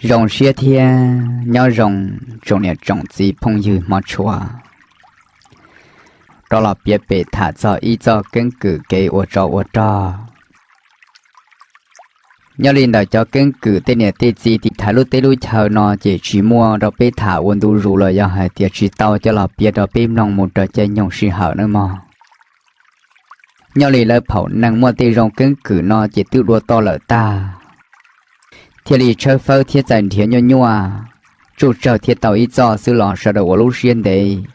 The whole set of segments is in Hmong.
Zoo siab thiab nyob zoo tsoom niam tsoom txiv phooj ywg hmov tshua, rov los piav pem tham txog ib txoj keeb kwm kev ua tsov ua rog. Nyob li ntawm cov keeb kwm tej niam tej txiv tiv thaiv lub teb lub chaw no ces tsis muaj rau peb tham ua ntu zus los yog hais tias tsis tau coj los piav rau peb mloog mus raws caij nyoog sij hawm nawb mog. Nyob li lawv phaum neeg muaj tej zoo keeb kwm no ces twb dua toj lawm tag, thiaj li tshawb fawb thiab txais nrhiav nyuaj nyuaj, tsuj tsawg thiaj tau ib txoj xwb los sawv daws ua lub siab ntev.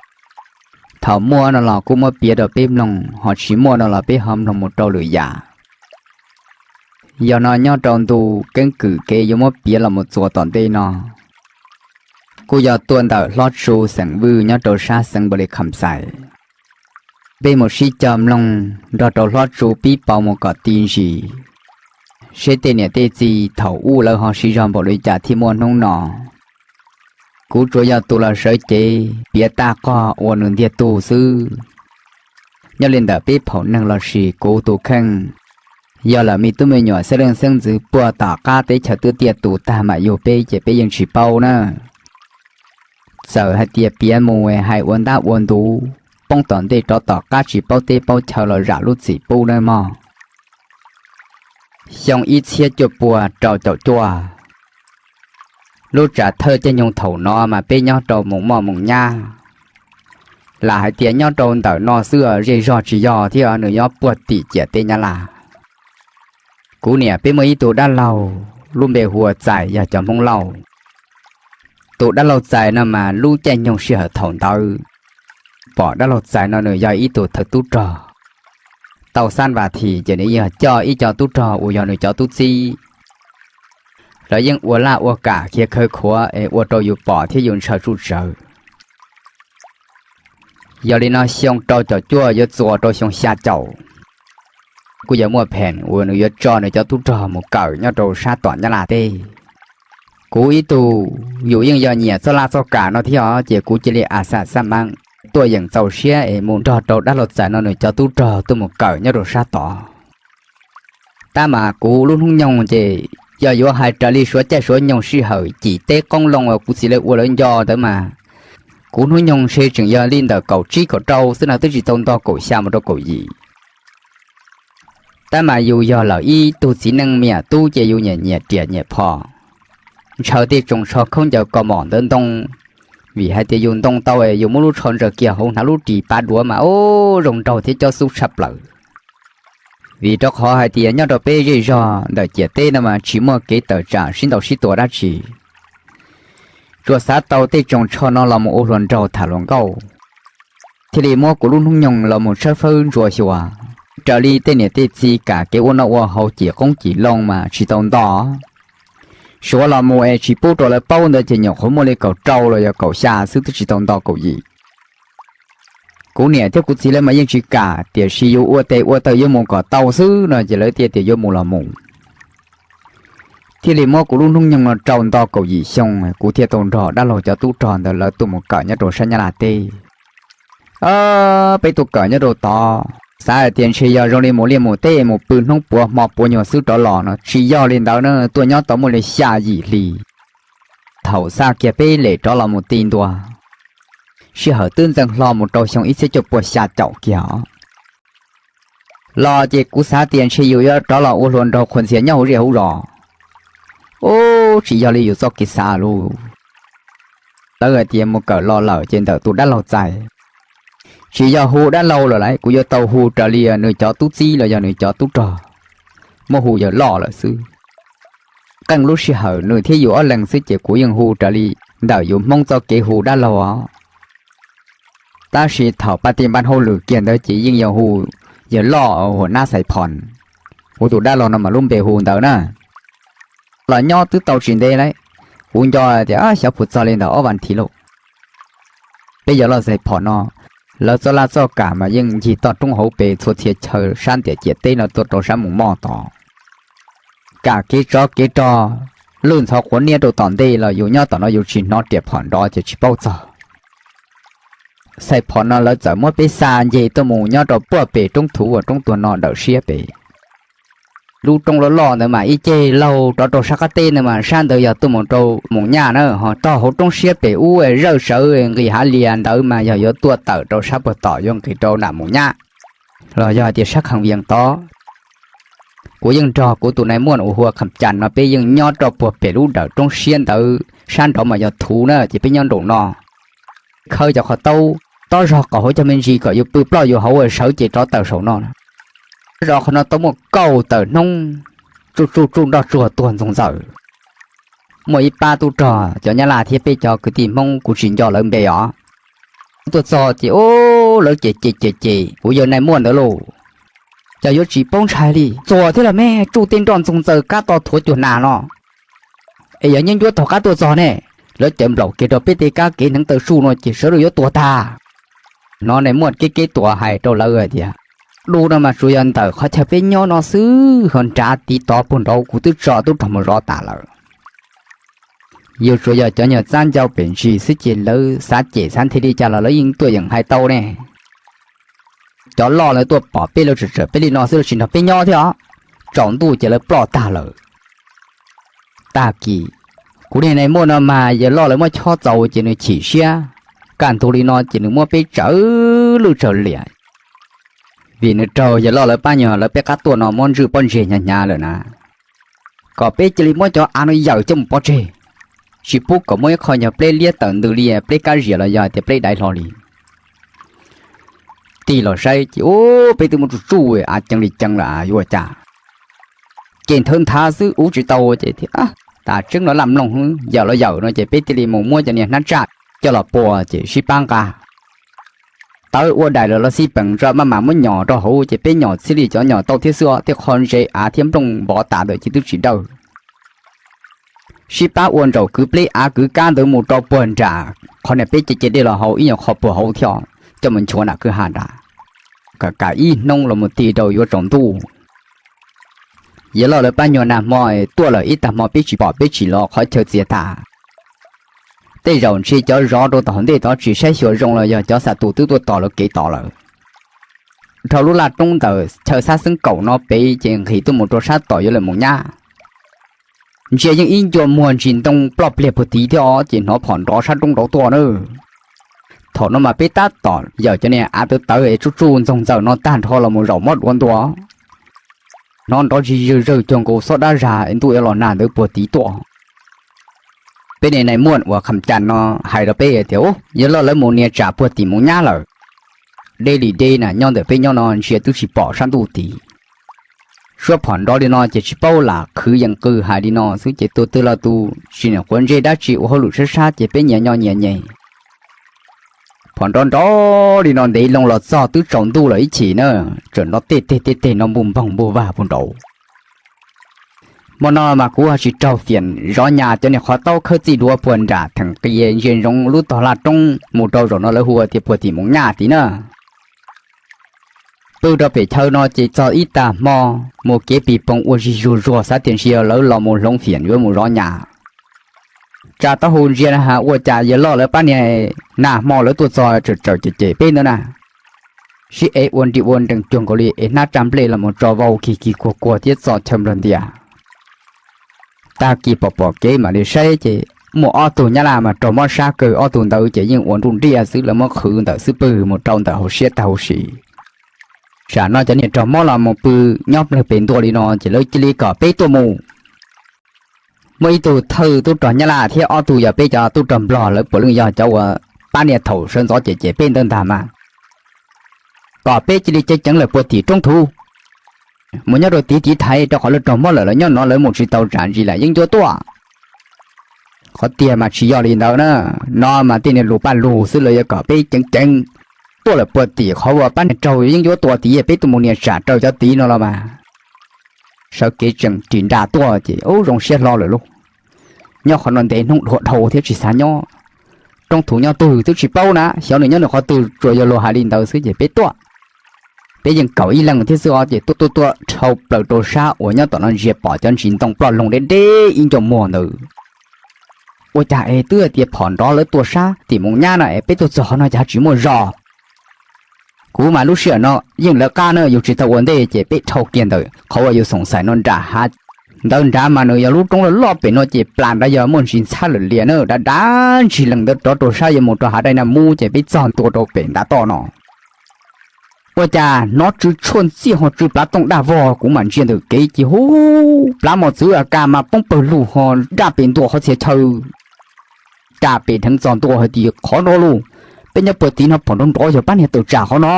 Thaum muaj no los kuj muab piav rau peb mloog, ho tsis muaj no los peb ho mloog mus rau lwm yam. Yog no nyob rau ntu keeb kwm kev yuav muab piav los mus txuas tom ntej no, kuj yog tuaj ntawm Hlob Tsu xeem Vwj nyob rau sab xeev Npaus Lis Kham Xais. Peb mus sib cog mloog nrog rau Hlob Tsu pib pauv mus kom ti ntsis, seb tej niam tej txiv thaum ub lawv ho siv zog npaum li cas thiaj muaj hnub no. Kuv tsuas yog tus los sawv cev piav tag qog ua nws ntiag tug xwb. Nyob li ntawm peb phaum neeg lossis kuv tus kheej, yog lawm me tub me nyuam xeeb leej xeeb ntxwv puag tom qab teb chaws twb tiaj tus tag mam yug peb ces peb yeej tsis paub na. Txawm hais tias piav mus hais ua ntab ua ntuv, poob tom ntej rov tom qab tsis paub teb paub chaw los zam lub txim pub nawb mog. Xyoo ib txhiab cuaj puas rau caum cuaj, lub tsam thawj caij nyoog thaum no mas peb nyob rau mus moj mus nyab, lam hais tias nyob rau ntawm no xwb zej zog tsis yog thiab, nws nyob puag tim ciam teb Nyab Laj. Kuv niam peb muaj ib tug dab laug lub npe hu ua Txais, yog cov Hmoob Lauj. Tus dab laug Txais no mas lub caij nyoog sij hawm thaum ntawd, pom dab laug Txais no nws yog ib tug thawj tub rog, tau xab vas thim ces nws yeej coj ib co tub rog uas yog nws cov tub txib, lawv yeej ua laj ua kam khiav khawv khuav es ua rau yus pom thiab yus ntshaw tsuj tsawv. Yog li no xyoo rau caum cuaj yuav txuas rau xyoo xya caum, kuj yog muaj pheem uas nws yuav tso nws cov tub rog mus kawm nyob rau sab tom Nyab Laj teb. Kuv ib tug yus yeej yog nyiam txoj laj txoj kam no thiab os, ces kuv cia li a xam xaj meej tuaj yeem txaus siab es mus nrog rau dab laug Txais no nws cov tub rog tuaj mus kawm nyob rau sab tod. Tab mas kuv lub hnub nyoog ces yog yuav hais raws li suav caij suav nyoog sij hawm cim teb qoob loo uas kuv txiv lawv ua lawv nco ntawd mas, kuv hnub nyoog ntshe tseem yog li ntawm kaum tsib kaum rau xwb na, twb tsis tau nto kaum xya mus rau kaum yim. Tab mas yus yog lawm ib tug txiv neej me nyuam tub ces yus nyiam nyiam riam nyiam phom, ntshaw tej tsoos tsho khaub ncaws kos mom ntawd ntoo, vim hais tias yus ntoo tau yus muab lub tsho ntsaws kiag hauv hnav lub ris pav duav mas ub zoo nraug thiab cob xub tshaj plaws. Vim rau qhov hais tias nyob rau peb zej zog ntawm ciam teb no mas tsis muaj kev tawm tsam sib ntaus sib tua dab tsi, tsuas xav tau tej tsoos tsho no los mus ua hluas nraug tham hluas nkauj, thiaj li muab kuv lub hnub nyoog los mus tshawb fawb ntsuas xyuas raws li tej niam tej txiv kam kev ua noj ua haus cim qoob cim loo mas tsis tau nto. Suav los mus es tsis pub rau lawv paub ntawd ces nyuam qhuav muaj li kaum rau los yog kaum xya xwb, twb tsis tau nto kaum yim. Kuv niam thiab kuv txiv lawv mas yeej tsis kam, tiam sis yus ua tes ua taw yuav mus kom tau xwb no ces lawv thiaj tias yuav mus los mus. Thiaj li muab kuv lub hnub nyoog no rau nto kaum yim xyoo, kuv thiaj tau nrog dab laug cov tub rog ntawd lawv tuaj mus kawm nyob rau sab Nyab Laj teb. Peb tuaj kawm nyob rau tod, xav hais tias ntshe yog zoo li mus liaj mus teb mus pw hnub puav hmo puav nyuag xwb rov los no, tsis yog li ntawd na, tuaj nyob tau muaj li xya yim hli. Thaum xa kiag peb lem rov los mus ti ntua, sij hawm twb ntxeev hlo mus rau xyoo ib txhiab cuaj puas xya caum kiag os. Los ces kuv xav tias ntshe yus yuav rov los ua hluas nraug qhuas ntxhias nyob hauv zej hauv zos. Ub, tsis yog li yus txoj kev xav lauj. Lawv hais tias mus kawm los lawm ces ntawm tus dab laug Txais. Tsis yog hu dab laug lawm lauj, kuv yuav tau hu raws li nws cov tub txib los yog nws cov tub rog, muab hu yawg loj lawm xwb. Qee lub sij hawm nws thiab yus ob leeg xwb ces kuv yeej hu raws li ntawm yus Hmoob txoj kev hu dab laug os. Tab sis thaum pa ti npa hauj lwm kiag ntawd ces yeej yog hu yawg loj, hu nab Xais Phos. Kuv tus dab laug no mas lub npe hu ntawd na. Los nyob twb tau tsis ntev lauj, kuv nco tias xyov puas txog li ntawm ob vas thiv lauj. Peb yawg loj Xais Phos no, lawv txoj laj txoj kam mas yeej ncig toj roob hauv pes txhua txhia chaw sab ntiam ciam teb no tuaj rau sab Mus Moj tod. Kam kev tsov kev rog, lwj ntxhov quav niab rau tom ntej los yus nyob tom no yus tsis hnov riam phom nrov ces tsis paub txog. Xais Phos no lawv txawm muab peb xa nce tuaj mus nyob rau puag pem roob thuv uas roob tuag no dawm siab pem. Lub roob loj loj ntawd mas ib ceg laug rov rau sab qab teb ntawd mas sab ntawd yog tuaj mus rau Moos Nyaj na, ho tog hauv roob siab pem ub zawj sawv nqis hav lias ntawd mas yog yuav tuaj tawm rau sab puag tom yuav nqis rau nram Moos Nyaj, los yog hais tias sab Kham Vias tod. Kuv yeej nrog kuv tus nais muaj uas hu ua Kham Cas no peb yeej nyob rau puag pem lub dawm roob siab ntawd, sab nraud mas yog thuv na ces peb nyob nraum no. Khawb cov qhov taub tob zog qaum hauv cov me ntsis kom yus pw ploj yus hauv sawv ces rov tawm saum no. Zos qhov no tau muaj kauj tawm hnub tsuj tsuj tsuj nroj tsuag tuag ntxoog ntxawm. Muaj ib pab tub rog cov Nyab Laj thiab peb cov kwv tij Hmoob kuv tsis nco lawv npe os. Tuaj txog ces lawv cem cem cem cem kuv yawg nais muaj ntawd lauj. Cas yuav tsis paub ntshai li, txuag thiab los me tsuj tej nroj ntxoog ntxaws kab to thuav cuag nas no. Es yog nyob ncuab tog qab tuaj txog ne, lawv cawm nplaum kiag rau peb tej kab kev hneev taw suj no ces sawv daws yuav tuag tag. Hnov nais muaj kev kev tuam hais rau lawv hais tias, du no mas tsuas yog ntawm qhov chaw peb nyob no xwb, ho nrad tiv tov puag nraud kuv twb tso tub rog mus zov tas lawm. Yus tsuas yog cov nyuag txab ncauj pem ntsis xwb ces lawv xav cem xav nthe li cas los lawv yeej tuaj yeem hais tau ne. Cov loj lawv tuaj pom peb lawv tsawm tsawm peb li no xwb lawv tsis nrog peb nyob thiab os. Tsaus ntuj ces lawv ploj tag lawm. Tag kis, kuv niag nais muaj no mas yawg loj lawv muab chob txaus ces nws chim siab, kaj ntug li no ces nws muab peb tsawv lwj tsawv liam. Vim nws raug yawg loj lawv pab nyuag lawv peb qab tuaj no muab ntswj pob ntseg hnyav hnyav lawm na, kom peb cia li muab cov av no yawm coj mus pov tseg, tsis pub kom muaj ib qho nyuag pleb liab tawm ntws li pleb kab zias los yog tias pleb daiv hlo li. Tig los saib ces ub, peb twb muab tsuj tsuj av ceev li ceev lawm yuav ua cas. Ces nthawv nthav xwb ub tsis tau ces thiaj tas tseeb los laj mloog, yawm los yawm no ces peb thiaj li mus muab cov niag hnab tsaj coj los pua ces sib pab nqa. Tawv ua daim lawm los xij peem tso maj mam muab nyom rau hauv ces peb nyom txhij li cov nyom tau thiab xwb os, tej qho ntse av thiab nplooj npov tas ntawd ces twb tsis dawj. Sib pab ua ntsaum kwv pleb av kwv kab ntawd mus rau puag nram qhov niag peb ce ce dej los hauv ib nyuag qho puag hauv thiab, coj mus nchuav nram kwj ha nrad. Kam kam ib hnub los mus tig rau yuav tsaus ntuj. Yawg loj lawv pab nyuag nag hmo tuaj lawm ib tag hmo peb tsis pom peb tsim los qhov chaw txias tas. Tej zaum ntshe cov zov rau tom hauv ntej tod tsis saib xyuas zoo los yog cov xa tus twb tuaj tos lawv kev tod lawm. Dhau lub laj roob ntawm chaw xab xeeb kaum no pem ces nqis tuaj mus rau sab tom yuav lawm mus nyab. Ntsia yeej ib ncua muag ntsis ntoo ploj pliag puag tid thiab os ces hnov phom nrov sab roob nraud tuaj na. Thaum no mas peb tab tom yawm cov niag av tawv tawv es tsuj tsuj ntxoog ntxaws no tag nrho los mus zaum mob duav ntua. Hnov nrov zig zawg zawg cuag nkaus xob dab zag es ntuj yuav los nag ntawd puag tid tuaj. Peb niag nais muaj uas Kham Cas no hais rau peb tias, yawg loj lawv mus nias tsam puag tim mus nyab lawm. Deb li deb na, nyob ntawm peb nyob no ntsia twb tsis pom sab ntuj tid. Suab phom nrov li no ces tsis paub lam khwv yees qw hais li no xwb ces tus twg los tus tsis niam quav ntsej dab tsi ua hauj lwm sab sab ces peb nyias nyo nyias nyem. Phom nrov nrov li no ntev loo los txog twb tsaus ntuj lawm ib chim na, tseem nrov tej teg tej teg no npuj npoog npuj vag puag nraud. Hmo no mas kuv ho tsis raug fiam zov nyas cov niag qhov taub khawb txij duav puag nram theem qis ntsia ntsoov lub tog laj roob mus rau zaum no lawv hu tias puag tim mus nyaj tid na. Pw rau pem chaw no ces txog ib tag hmo, mus kev pis poog ua zig zuag zuag xav tias ntshai lawv los mus hloov fiam yuav mus zov nyas. Tsa taub hau ntsia na has ua cas yawg loj lawv pab niag nag hmo lawv tuaj txog tsawm tsawm cem cem peb ntawd na. Sib ev ua nri ua nrees cuag nkaus li ev hnab tsaj nplej los mus tso vau kis kis kuag kuag thiab txo chaw nplog ntias. Tag kis pom pom kev mam li saib ces muaj ob tug nyab laj mas raug mob sab kawg, ob tug ntawd ces yeej ua nruj nriaj xwb, lawv muab qhwv ntawm xub pwg mus rau ntawm hauv siab tag hauv si. Tsam no cov niag raug mob los mus pw nyob plawg pem ntua li no ces lawv cia li kom peb tuaj mus. Muaj ib tug thawj tub rog nyab laj thiab ob tug yog peb cov tub rog nplog, lawv puav leej yog cov uas pab niag thaum sawv ntxov cem cem peb ntawd ntag mas, kom peb cia li ceev ceev lawm puag tim roob thuv, mus nyob rau tiv tiv thaiv rau qhov lawv raug mob lawm, lawv nyob no lawv mus tsis tau tsam ntsis lam yeeb ncuab tuaj. Qhov tiag mas tsis yog li ntawd na, no mas tej niag lus paj lug xwb, lawv yuav kom peb ceev ceev tuaj lawm puag tim qhov uas pab niag raug yeeb ncuab tua tid, peb tuaj mus nias tsam raws cov tid no los mas. Sawv kev tseem ris nra tuaj ces ub zoo siab hlo lawm lauj. Nyob qhov no ntev hnub dhuav dhau thiab tsis xav nyob. Roob thuv nyob twg twb tsis paub na, xyov nws nyob nws qhov twg, tsuas yog luag hais li ntawd xwb ces peb tuaj. Peb yeej kaum ib leeg thiab xwb os ces tuaj tuaj tuaj dhau plaws rau sab uas nyob tom no ntsia pom cov ntsis ntoo ploj loog deb deb ib ncua muag ntawd. Ua cas es twb hais tias phom nrov lawv tuaj sab tim mus nyab no es peb tuaj txog qhov no cas tsis muaj zos. Kuv mas lub sij hawm no yeej lawv qab na, yus tsis tau ua ntej ces peb dhau kiag ntawm qhov uas yus xoom xais no nram hav ntawd nrad mas nws yog lub roob loj loj pem no ces plas nrad yog muaj ntsis ntxhab lawm lias na, dav dav ntshis lees ntawd rov rau sab yuav mus rau hav dai na mub ces peb txog ntua rau pem ntav toj no. Ua cas hnov tsw tshuaj ntxiaj ho tsw plav tooj daj vog, kuv mam ntsia ntawm kev ces hu, plav mos txwv a kas mas poob pawg lug ho daj pem ntua qhov txhia chaw, ras pem dheev txog ntua hais tias qhov no lauj, peb nyob puag tid no phom nrov nrov yog pab niag tawm tsam qhov no.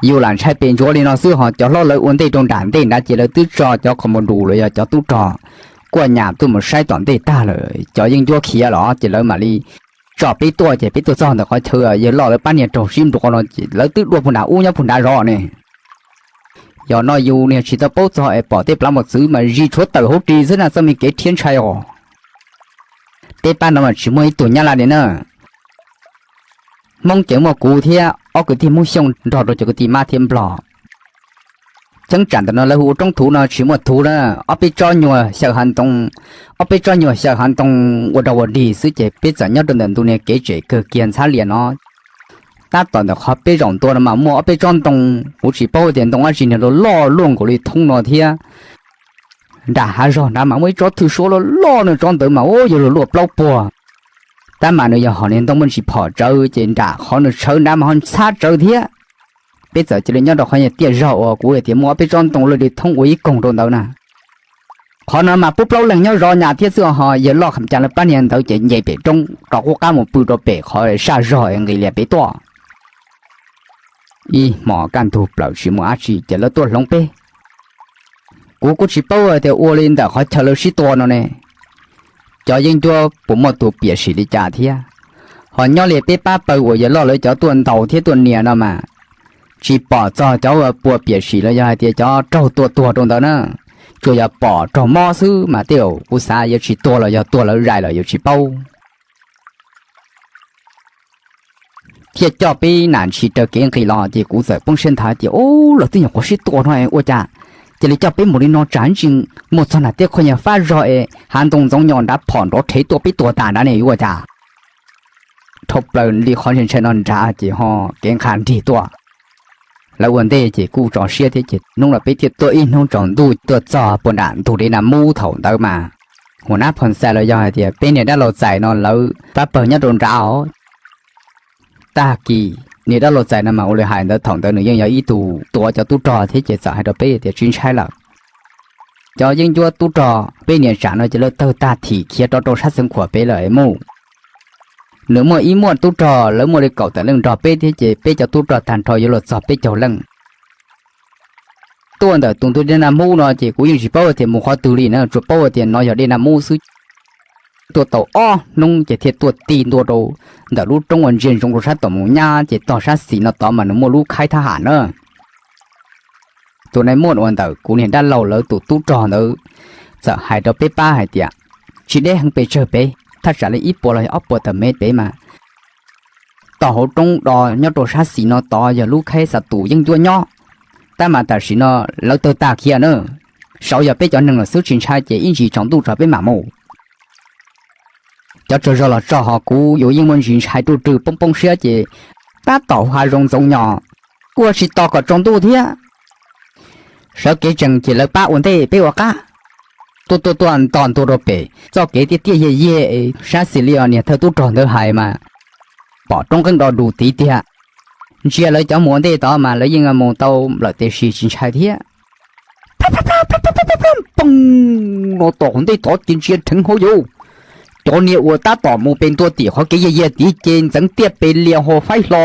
Yus lam ntshai pes ntsuav li no xwb ho cov hlob lawv ua ntej rau nram ntej nrad ces lawv twb tso cov qhov mus dus los yog cov tub rog kuaj nyas tuaj mus saib tom ntej tag lawm, cov yeej ncuab khiav los ces lawv mam li tso peb tuaj ces peb tuaj txog ntawm qhov chaw yawg loj lawv pab niag raug sib nrov no ces lawv twb dua puag nram ub nyob puag nrad zov ne. Yog no yus niag tsis tau paub txog es pom tej plav mos txwv mas zis tshuav tawm hauv ris xwb na, txoj me kev rhiab ntshai os. Peb pab no mas tsis muaj ib tug Nyab Laj li na. Hmoob ces muaj kuv thiab ob kwv tij Hmoob Xyooj nrog rau cov kwv tij Mab thiab Nplog. Cheeb tsam ntawm no lawv hu ua roob thuv no tsis muaj thuv na, ob peb tsob nyuag xyaw hav ntoo, ob peb tsob nyuag xyaw hav ntoo ua rau ua dig xwb ces peb txawm nyob rau ntawm ntu niag kev tsem kawg kiag ntxhab lias no. Tab tom ntawm qhov peb zaum ntua no mas muaj ob peb tsob ntoo, kuv tsis paub tias ntoo dab tsi niag loj loj luaj nkaus li thoob no thiab. Nram hav zog nrad mas muaj ib tsob thwj suab loj loj na, tsob ntawd mas ua yuav luag luaj plaub puag. Tab mas nws yog hom niag ntoo muaj ntsis phom tsawv ces nram qhov nws tshawv nrad mas ho ntxhab tsawv thiab. Peb txawm cia li nyob rau qhov niag tiaj zog uas kuv hais tias muaj ob peb tsob ntoo loj li thoob ua ib koog rau ntawd na. Qhov no mas pub plaub leeg nyob zov nyas thiab xwb ho, yawg loj qham cas lawv pab niag ntawd ces nce pem roob rov qub qab mus pw rau pem qhov saj zog es nqis lias pem tuaj. Ib hmos kaj ntug plaws tsis muaj dab tsi ces lawv tuaj hloov peb. Kuv kuj tsis paub tias ua li ntawm qhov chaw lawv sib tua no ne, cov yeeb ncuab puas muaj tus piam sim li cas thiab. Ho nyob li peb pab pawg uas yawg loj lawv cov tuaj ntaus thiab tuaj nias no mas, tsis pom txog cov uas puas piam sim los yog hais tias cov raug tua tuag rau ntawd na, tsuas yog pom raug mob xwb mas tej zaum kuv xav yuav tsis tuag los yog tuag lawv zais lawm yuav tsis paub. Thiaj coj peb nam ntshis raws kev nqis los ces kuv txawm poob siab nthav tias, ub, lawv twb nyuam qhuav sib tua no ua cas cia li coj peb mus li no, tsam ntsis mus txog nram tej qhov nyuag fab zog es hav ntoo ntxoov nyos nrad phom nrov rhev tuaj peb tuag tas nrad ne yuav ua cas. Dhau plaws li qhov ntshai ntshai no nrad ces ho kev nqha nrig tuaj. Lawv ua ntej ces kuj tso siab thiab ces hnub no peb thiaj tuaj ib hnub tsaus ntuj tuaj txog puag nram ntug dej Naj Mub thaum ntawd mas. Hua nab phoo xais los yog hais tias peb niag dab laug txais no lawv pab pawg nyob rau nrad os. Tag kis niag dab laug txais no mas ua li hais ntawd thaum ntawd nws yeej yog ib tug tuav cov tub rog thiab ces txawm hais rau peb tias tsis ntshai lawm. Cov yeeb ncuab tub rog peb niam tsam no ces lawv tawg tag thim khiav rov rau sab Xeev Khuam pem lawm es mus. Nws muaj ib muaj tub rog, lawv muaj li kaum tawm leej nrog peb thiab ces peb cov tub rog tag nrho yuav luag txog peb caug leej. Tuaj ntawm tus ntug dej Naj Mub no ces kuv yeej tsis paub tias mus qhov twg li na, tsuas paub tias no yog dej Naj Mub xwb. Tuaj tau ob hnub ces thiaj tuaj ti ntua rau ntawm lub roob uas ntsia ntsoov rau sab tom mus nyab ces tog sab xis no tod mas nws muaj lub khaib thab ham na. Tus nai muaj uas ntawm kuv niag dab laug lawv tus tub rog ntawd txawm hais rau peb pab hais tias, tsis deb heev pes tsawg pem, thaj tsam li ib puas los ob puas tawm mev pem mas tog hauv roob do nyob rau sab xis no tod yog lub khaib xa tus yeeb ncuab nyob. Tab mas tam sim no lawv tawg tag khiav na, saud yog peb cov neeg lawm xwb, tsis ntshai ces ib ntsis tsaus ntuj tso peb mam mus. Cov tsaug zog los tso ho kuv yuav yeej muaj ntsis ntshai ruj rwg poob poob siab ces tab tom hav zoov ntxoov nyos, kuj tsis tos kom tsaus ntuj thiab. Sawv kev tsees ces lawv pab ua ntej peb ua qab. Tuaj tuaj tuaj nto ntua rau pem txoj kev tiaj tiaj yiag yiag, sab xis li os niag thawj tub rog ntawd hais mas pom roob qeeb do dus tid tiag. Ntsia lawv cov mus ua ntej tod mas lawv yeej mus tau nplawm tes sis tsis ntshai thiab. Poob no tom hauv ntej tod ces ntsia dheev hauv yus, cov niag uas tab tom mus pem ntua tim qhov kev yiag yiag tid ces ntxeev tiaj pes lias ho faib hlo,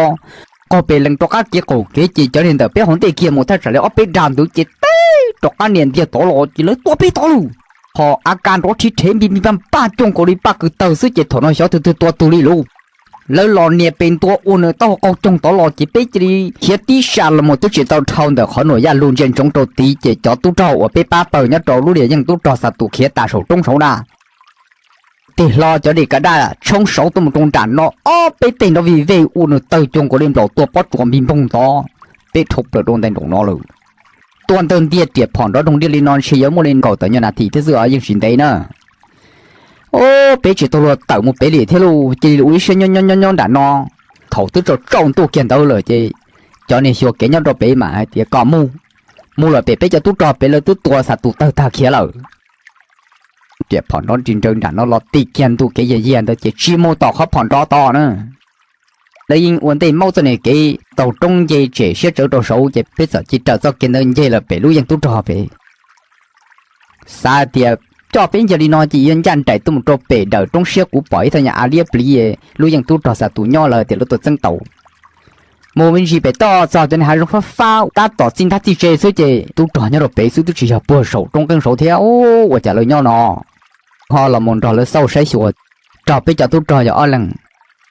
qaug pes lees rov qab kev qaum kev ces cov niag ntawm peb hauv ntej kiag mus thaj tsam li ob peb dag ntawd ces teb rov qab nias ntiag tod los ces lawv tua peb tod lawm. Ho A K nrov rhib rhev npij npij paj paj coog nkaus li paj kwv tawg xwb ces thaum no xyov tus twg tua tus li lauj. Lawv los nias pes ntua ua nws taub hau qaug coog tod los ces peb cia li khiav tib sas los mus twb tsis tau dhau ntawm qhov nuam yaj lug ntsia ntsoov rau tid ces cov tub rog uas peb pab pawg nyob rau lub liam yeej tub rog xa tus khiav tas saum roob saud na. Tig hlo cov dej kav daj tshoob saud tuaj mus rau nram no ob peb teg nrov vij vej ua nws tawg cuag nkaus li nplaum tua pob tsuas npig npoog ntod, peb dhau plaws rau ntawm no lawm. Tuaj ntawg ntiag riam phom nrov doog diaj li no ntshe yuav muaj li kaum tawm nyuag nas this thiab xwb os, yeej tsis ntev na. Peb tsis tau luag tawm mus pem li thiab lauj, cia li ua ib siab nyob nyob nyob nyob nram no. Thaum twb tsaus ntuj kiag ntawd lawm ces cov niag xyuas kev nyob rau pem mas hais tias kom mus, mus lawm pem peb cov tub rog pem lawv twb tua xa tus tawg tag khiav lawm. Riam phom nrov nri nraws nram no los ti kiag ntu kev yiag yiag ntawd ces tsis mus tom qhov phom nrov tod na. Lawv yeej ua ntej maub txoj niag kev taug roob nce tsem siab tsawv rau saud ces peb txawm cia raws txoj kev ntawd nce lawm pem lub yeej tub rog pem. Xav tias coj peb ncaws li no ces yuav ncaj nraim tuaj mus rau pem dawm roob siab kuv pom ib thaj nyab av liab pliv lub yeej tub rog xa tus nyob lawm tias lawv tuaj txeeb tau. Mus me ntsis pem toj txog cov niag hav zoov fab fab tab tom txij ntab txij tse xwb ces tub rog nyob rau pem xwb twb tsis yog puag saum roob qeeb saud thiab ua cas lawv nyob no. Ho los mus nrog lawv xauj saib xyuas, raug peb cov tub rog yog ob leeg,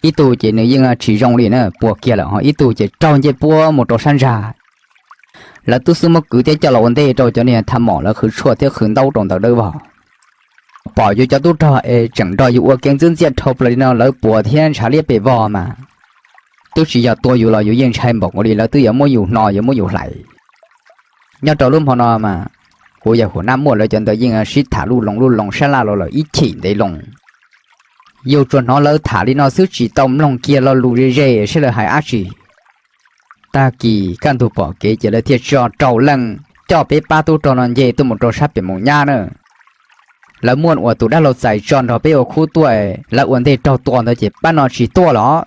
ib tug ces nws yeej tsis zoo li na puas kiag lawm ho ib tug ces raug nce puab mus rau sab ntsag. Lawv twb xub muab kwv thiab coj los ua ntej rau cov niag tha mom lawv qhwv tshuaj thiab qhwv ntaub rau ntawm dawb vog. Pom yus cov tub rog es tseem nrog yus ua kev ntxwb ntxiaj dhau plaws li no lawv puas thiab ntshav liab pes vog mas twb tsis yog tua yus los yus yeej ntshai npaum nkaus li lawv twb yuav muab yus hno yuav muab yus hlais. Nyob rau lub hmo no mas kuv yawg Huam Nab Muaj lawv cov ntawd yeej sib tham luj loos luj loos sab laj los lawm ib chim ntev loo. Yus tsuas hnov lawv tham li no xwb tsis tau mloog kiag lo lus ze ze saib lawv hais dab tsi. Tag kis kaj ntug pom kev ces lawv thiaj tso rau leej coj peb pab tub rog no nce tuaj mus rau sab pem Moos Nyab na. Lawv muaj uas tus dab laug Txais tso nrog peb ua khub tuaj, lawv ua ntej raug tua ntawd ces pab no tsis tuaj los.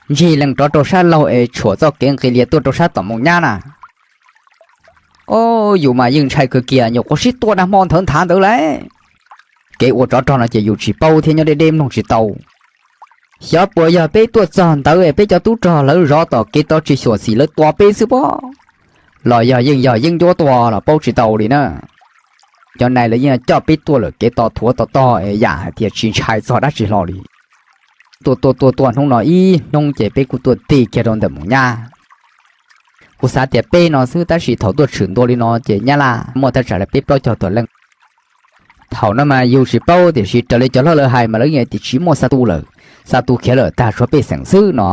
Ntsig lees rov rau sab laug es tshuam txoj kev nqis lias tuaj rau sab tom Moos Nyab na. Yus mas yeej ntshai kawg kiag nyuam qhuav sib tua nag hmo nthawv nthav ntawd lawm. Kev ua tsov rog no ces yus tsis paub thiab nyob deb deb mloog tsis tau. Xyov puas yog peb tuaj txog ntawd peb cov tub rog lawv zov tom kev tod tsis xyuam xim lawv tua peb xwb pob, los yog yeej yog yeeb ncuab tua los paub tsis tau li na. Cov nais lawv yeej coj peb tuaj lawm kev to thuav to tog es yam hais tias tsis ntshai txog dab tsi hlo li. Tuaj tuaj tuaj tuaj hnub no ib hnub ces peb kuj tuaj ti kiag rau ntawm Moos Nyab. Kuv xav tias peb no xwb tab sis thaum tuaj tshwm ntua li no ces Nyab Laj muaj thaj tsam li peb plaub caug tawm leej. Thaum no mas yus tsis paub tiam sis raws li cov hlob lawv hais mas lawv yeej tias tsis muaj xa tus lawm, xa tus khiav lawm tag tshuav pej xeem xwb no.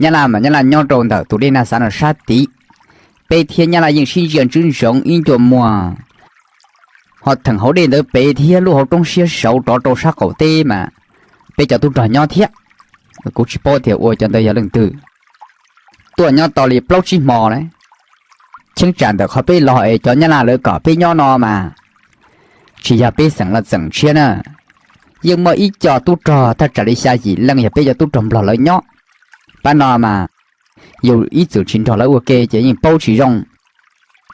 Nyab Laj mas Nyab Laj nyob rau ntawm tus dej Naj Xav no sab tid. Peb thiab Nyab Laj yeej sib ntsia ntswb ntsoov ib ncua muag. Ho theem hauv dej ntawd pem thiab lub hauv roob siab saud rov rau sab qaum teb mas peb cov tub rog nyob thiab. Kuv tsis paub tias ua cov ntawd yog leej twg. Tuaj nyob tau li plaub tsib hmo lawm. Cheeb tsam ntawm qhov peb los es cov Nyab Laj lawv kom peb nyob no mas tsis yog peb xeem los txeem tshiab na. Yeej muaj ib co tub rog thaj tsam li xya yim leej yog peb cov tub rog Nplog lawv nyob. Pab no mas yus ib txwm tsis nrog lawv ua ke ces yeej paub tsis zoo.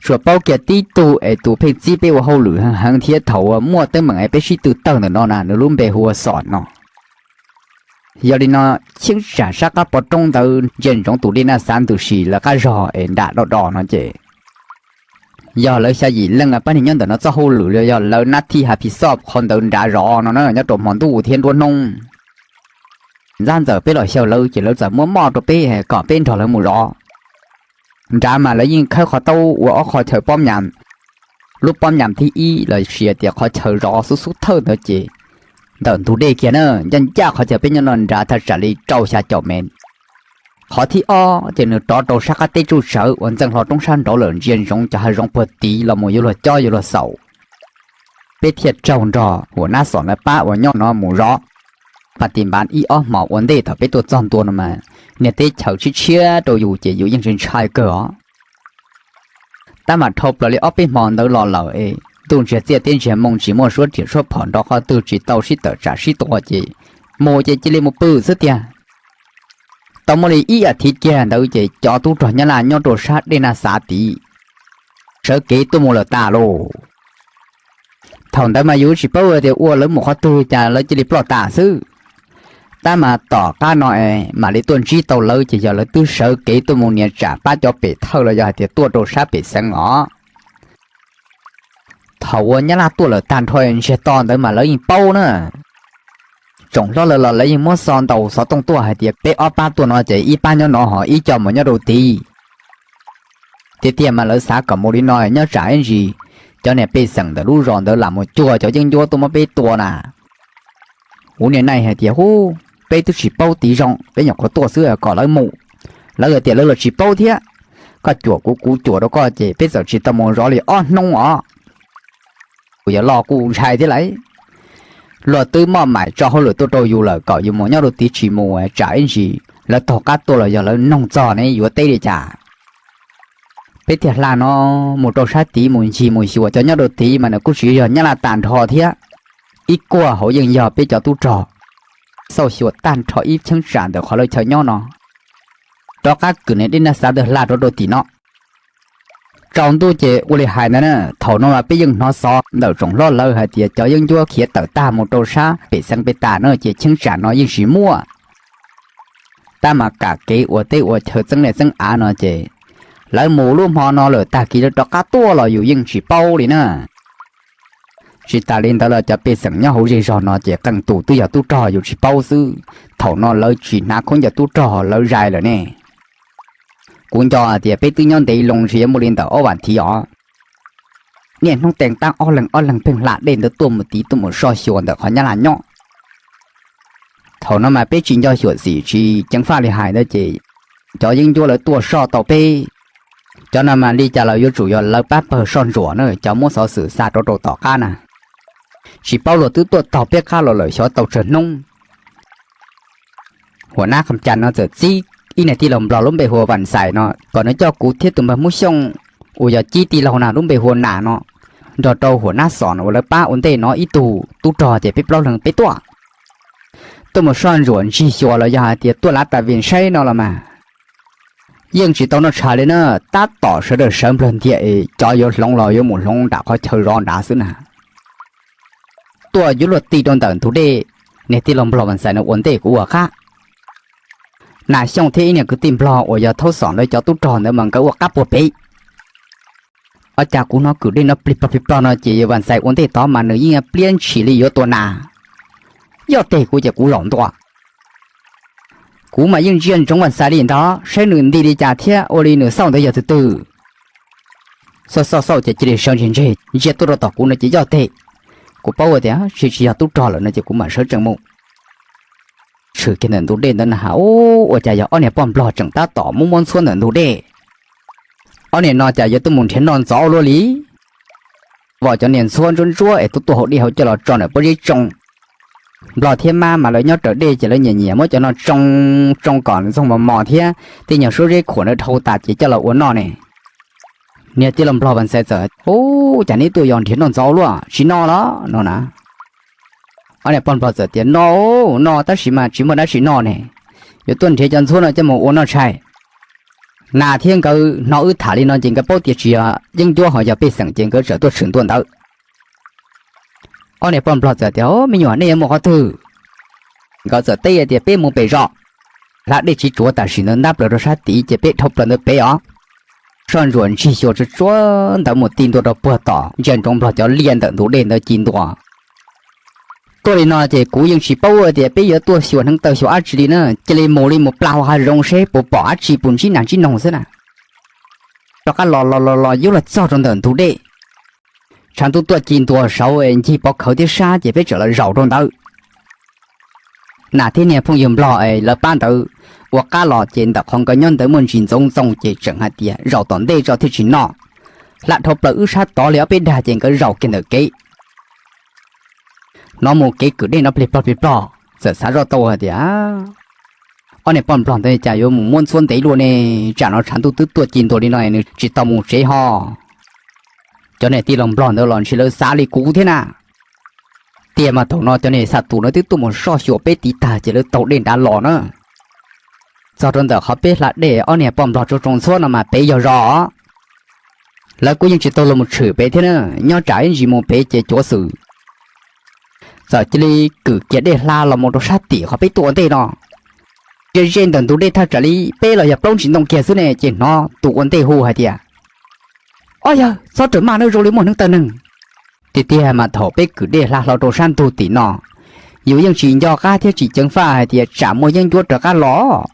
Tsuas paub kiag tib tug es tus pheej txib peb ua hauj lwm heev heev thiab thaum uas muaj teeb meem es peb sib tw tawg ntawm no na nws lub npe hu ua Xom no. Yog li no, cheeb tsam sab qab pov roob ntawd ntsia ntsoov tus dej Naj Xav ntws si lawv qab zog es nram do do no ces yog lawv xya yim leej pab neeg nyob ntawm no txoj hauj lwm los yog lawv nab thij ha phi xoj qhov ntawd nrad zov no na nyob rau hmo ntuj thiab nruab hnub. Ntxab ntxawm peb los xyaw lawv ces lawv txawm muab moj rau peb kom peb nrog lawv mus zov. Nrad mas lawv yeej khawb qhov taub ua ob qhov chaw pob nyam. Lub pob nyam thib ib los sis tias qhov chaw zov xub xub thawj ntawd ces ntawm ntug dej kiag na, ncaj ncaj qhov chaw peb nyob no nrad thaj tsam li rau xya caum mev. Qhov thib ob ces nws rov rau sab qab teb tsuj tsawv uas ntxeej hlo roob sab nraud lawm ntsia ntsoov cov hav zoov puag tid los mus yuav luag cob yuav luag xaus. Peb thiaj raug nrog Huam Nab Xom lawv pab uas nyob no mus zov. Pas tis npav ib ob hmos ua ntej thaum peb tuaj txog ntua no mas niag teb chaws tshiab tshiab rau yus ces yus yeej ntshai kawg os. Tab mas dhau plaws li ob peb hmo ntawd los lawm es ntuj ntsiag txiaj teb ntsiag moo tsis muaj suab riam suab phom nrov qhov twg tsis tau sib tawm tsam sib tua ces mus ces cia li mus pw xwb tiag. Tau muaj li ib as thiv kiag ntawd ces cov tub rog Nyab Laj nyob rau sab dej Naj Xav tid sawv kev tuaj mus lawm tas lauj. Thaum ntawd mas yus tsis paub tias ua lawv mus qhov twg cas lawv cia li ploj tas xwb. Tab mas tom qab no es mam li tuaj ntsib tau lawv ces yog lawv twb sawv kev tuaj mus nias tsam pab cov pem thawj los yog hais tias tuaj rau sab pem xeev os. Thaum uas Nyab Laj tuaj lawm tag nrho ntsiag to ntawd mas lawv yeej paub na. Tsoom hlob lawv los lawv yeej muab xov ntaus xov tooj tuaj hais tias peb ob pab tuaj no ces ib pab nyob no ho ib co mus nyob rau tid. Tiag tiag mas lawv xav kom mus li no nyob tsam ib ntsis cov niag pej xeem ntawm lub zos ntawd lam mus cuag cov yeeb ncuab tuaj muab peb tua na. Kuv niag neej hais tias hu, peb twb tsis paub tiv zoo peb nyuam qhuav tuaj xwb kom lawv mus. Lawv hais tias lawv los tsis paub thiab. Koj cuam kuv kuv cuam rau koj ces peb txawm tsis tau mus zov li ob hnub os. Kuv yuav los kuj ntshai thiab lauj. Luag twb maj mam tso hauj lwm tuaj rau yus lawm kom yus mus nyob rau tid tsis mus tsam ib ntsis lawv taug qab tuaj los yog lawv noog txog ne yuav teb li cas. Peb thiaj hla no mus rau sab tid mus ncig mus xyuas cov nyob rau tid mas nws kuj tsis yog nyab laj tag nrho thiab. Ib kuaj hauv yeej yog peb cov tub rog xauj xyuas tag nrho ib cheeb tsam ntawm qhov lawv chaw nyob no. Rov qab kwm niag dej nag xav ntawd hla rov rau tim no. Tsaus ntuj ces ua li hais ntawd na, thaum no mas peb yeej hnov xov ntawm tsoom hlob lawv hais tias cov yeeb ncuab khiav tawm tag mus rau sab pem xeev pem tas na ces cheeb tsam no yeej tsis muaj. Tab mas kam kev ua teb ua chaw txeeb niaj txeeb av no ces lawv mus lub hmo no lawm tag kis lawv rov qab tuaj los yus yeej tsis paub li na. Tsis tas li ntawd los cov pej xeem nyob hauv zej zog no ces qee tus twb yog tub rog yus tsis paub xwb. Thaum no lawv tsis hnav khaub ncaws tub rog lawv zais lawm ne. Kuv nco tias peb twb nyob ntev loo tsis yuav muaj li ntawm ob vas thiv os. Niaj hnub tees tab ob leeg ob leeg pheej hla dej ntawd tuaj mus tid tuaj mus soj xyuas ntawm qhov nyab laj nyob. Thaum no mas peb tsis nco xyuam xim tsis ceev faj li hais ntawd ces cov yeeb ncuab lawv tuaj soj tau peb. Cov no mas li cas los yuav tsum yog lawv pab pawg soj ntsuam na cov muab xov xwm xa rov rau tom qab na. Tsis paub luag twb tuaj taug peb qab los lawm xyov tau tsawg hnub. Huam nab qham cas no txawm txib ib niag tij laug nplog lub npe hu ua Vam Xais no kom nws coj kuv thiab tus npawg Hmoob Xyooj uas yog Cib tij laug na lub npe hu ua Nas no nrog rau huam nab Xom no uas lawv pab ua ntej no ib tug tub rog ces peb plaub leeg peb tuaj. Tuaj mus soj ntsuam ntsig xyuas los yog hais tias tuaj lav tas vim saib no los mas yeej tsis tau noj tshais li na. Tab tom sawv daws sawv nplawg ntiag es cov yuav hloov los yuav mus hloov nram qhov chaw zov nrad xwb na. Tuaj yuav luag ti rau ntawm ntug dej, niag tij laug nplog Vam Xais no ua ntej kuv ua qab. Nas Xyooj thiab ib niag kwv tij nplog uas yog Thaub Xom lawv cov tub rog ntawd mas nkawd ua qab puag pem. Ua cas kuv hnov kwm dej no plig plog plig plog no ces yog Vam Xais ua ntej tod mas nws yeej pliab ntshis li yuav tua nas. Yoj teg kuv ces kuv zaum ntua. Kuv mas yeej ntsia ntsoov Vam Xais li ntawd saib nws nti li cas thiab ua li nws xauj ntawd yog tus twg. Xauj xauj xauj ces cia li sawv ntseg ntseg ntsia tuaj rau tom kuv no ces yoj teg. Kuv paub tias tsis tsis yog tub rog lawm no ces kuv mam sawv tsees mus. Tshwm kiag ntawm ntug dej ntawd na has, ua cas yog ob niag poj nplog tseem tab tom muab muab ntxhuab ntawm ntug dej. Ob niag no cas yuav tuaj mus nrhiav noj ntxov luaj li. Vim cov niag ntxhuab ntsuab ntsuab es tuaj tuaj hauv dej hauv coj los tso ntawm pob zeb tsoo. Nplog thiab mab mas lawv nyob raws dej ces lawv nyiam nyiam muab cov no tsoo tsoo kom ntxoog mos mos thiab tej nyuag suab zeb khuam na dhau tas ces coj los ua noj ne. Niag tij laug nplog Vam Xais txawm, Ub, cas neb tuaj yos nrhiav noj ntxov luaj, tsis noj los no na? Ob niag poj nplog txawm tias, Noj, noj tab sis mas tsis muaj dab tsi noj ne, yuav tuaj nrhiav cov ntxhuab no coj mus ua noj tshais. Nas thiab nkawd hnov wb tham li no ces nkawd paub tias tsis yog yeeb ncuab ho yog pej xeem ces nkawd txawm tuaj tshwm ntua ntawd. Ob niag poj nplog txawm tias, Me nyuam, nej yuav mus qhov twg? Nkawd txawm teb tias, Peb mus pem zos. Hla dej tsis tsuav tam sim ntawd ntab plaws rau sab tid ces peb dhau plaws ntawd pem os. Soj ntsuam ntsig xyuas tsuag tsuag ntawd mus ti ntua rau puag tom ntsia ntsoov nplog cov liaj ntawm ntug dej ntawd ci ntua. Tuaj li no ces kuv yeej tsis paub tias peb yuav tuaj xyuas hneev taw xyuas dab tsi li na, cia li mus li mus pla hauv hav zoov seb puas pom dab tsi puas ntsib nas ntsib noog xwb na. Rov qab los los los los yuav los txog rau ntawm ntug dej. Tshav ntuj tuaj ci ntua saud ncig pov khawv thiab sab ces peb txawm los zaum rau ntawd. Nas thiab niag phooj ywg nplog es lawv pab ntawd ua qab los ces ntawm qhov nkawd nyob ntawd muaj ntsis ntxoov ntxoo ces tseem hais tias zaum tom ntej tso thiaj tsis noj. Hla dhau plaws wb sab tod li ob peb dag ces nkawd zaum kiag ntawm kev. Hnov mus kev kwm dej no plig plog plig plog, txawm xav zoj tau hais tias, Ob niag poj nplog ntawd cas yuav mus muab ntxhuab ntev luaj ne? Tsam no tshav ntuj twb tuaj ci ntua li no nws tsis tau mus tsev ho. Cov niag tij laug nplog ntawd los ntshe lawv xav li kuv thiab na. Tiag mas thaum no cov niag xa tus no twb tuaj mus soj xyuas peb tiv tag ces lawv taug dej nrad los na. Txog rau ntawm qhov peb hla dej ob niag poj nplog tsoo tsoo ntxhuab no mas pem yog zos. Lawv kuj yeej tsis tau los mus tshwm pem thiab na, nyob tsam ib ntsis mus pem ces cuav xwm. Txawm cia li kwm kiag dej hla los mus rau sab tim qhov peb tuaj ua ntej no. Ze ze ntawm ntug dej thaj tsam li peb los yog plaub ntsis ntoo kiag xwb ne ces hnov tus ua ntej hu hais tias, Ob yawg, txhob rawm maj nawb, zoo li muaj hneev taw neeg. Tiag tiag mas thaum peb kwm dej hla hlo rau sab ntug tim no, yus yeej tsis nco qab thiab tsis ceev faj hais tias tsam muaj yeeb ncuab raws qab los.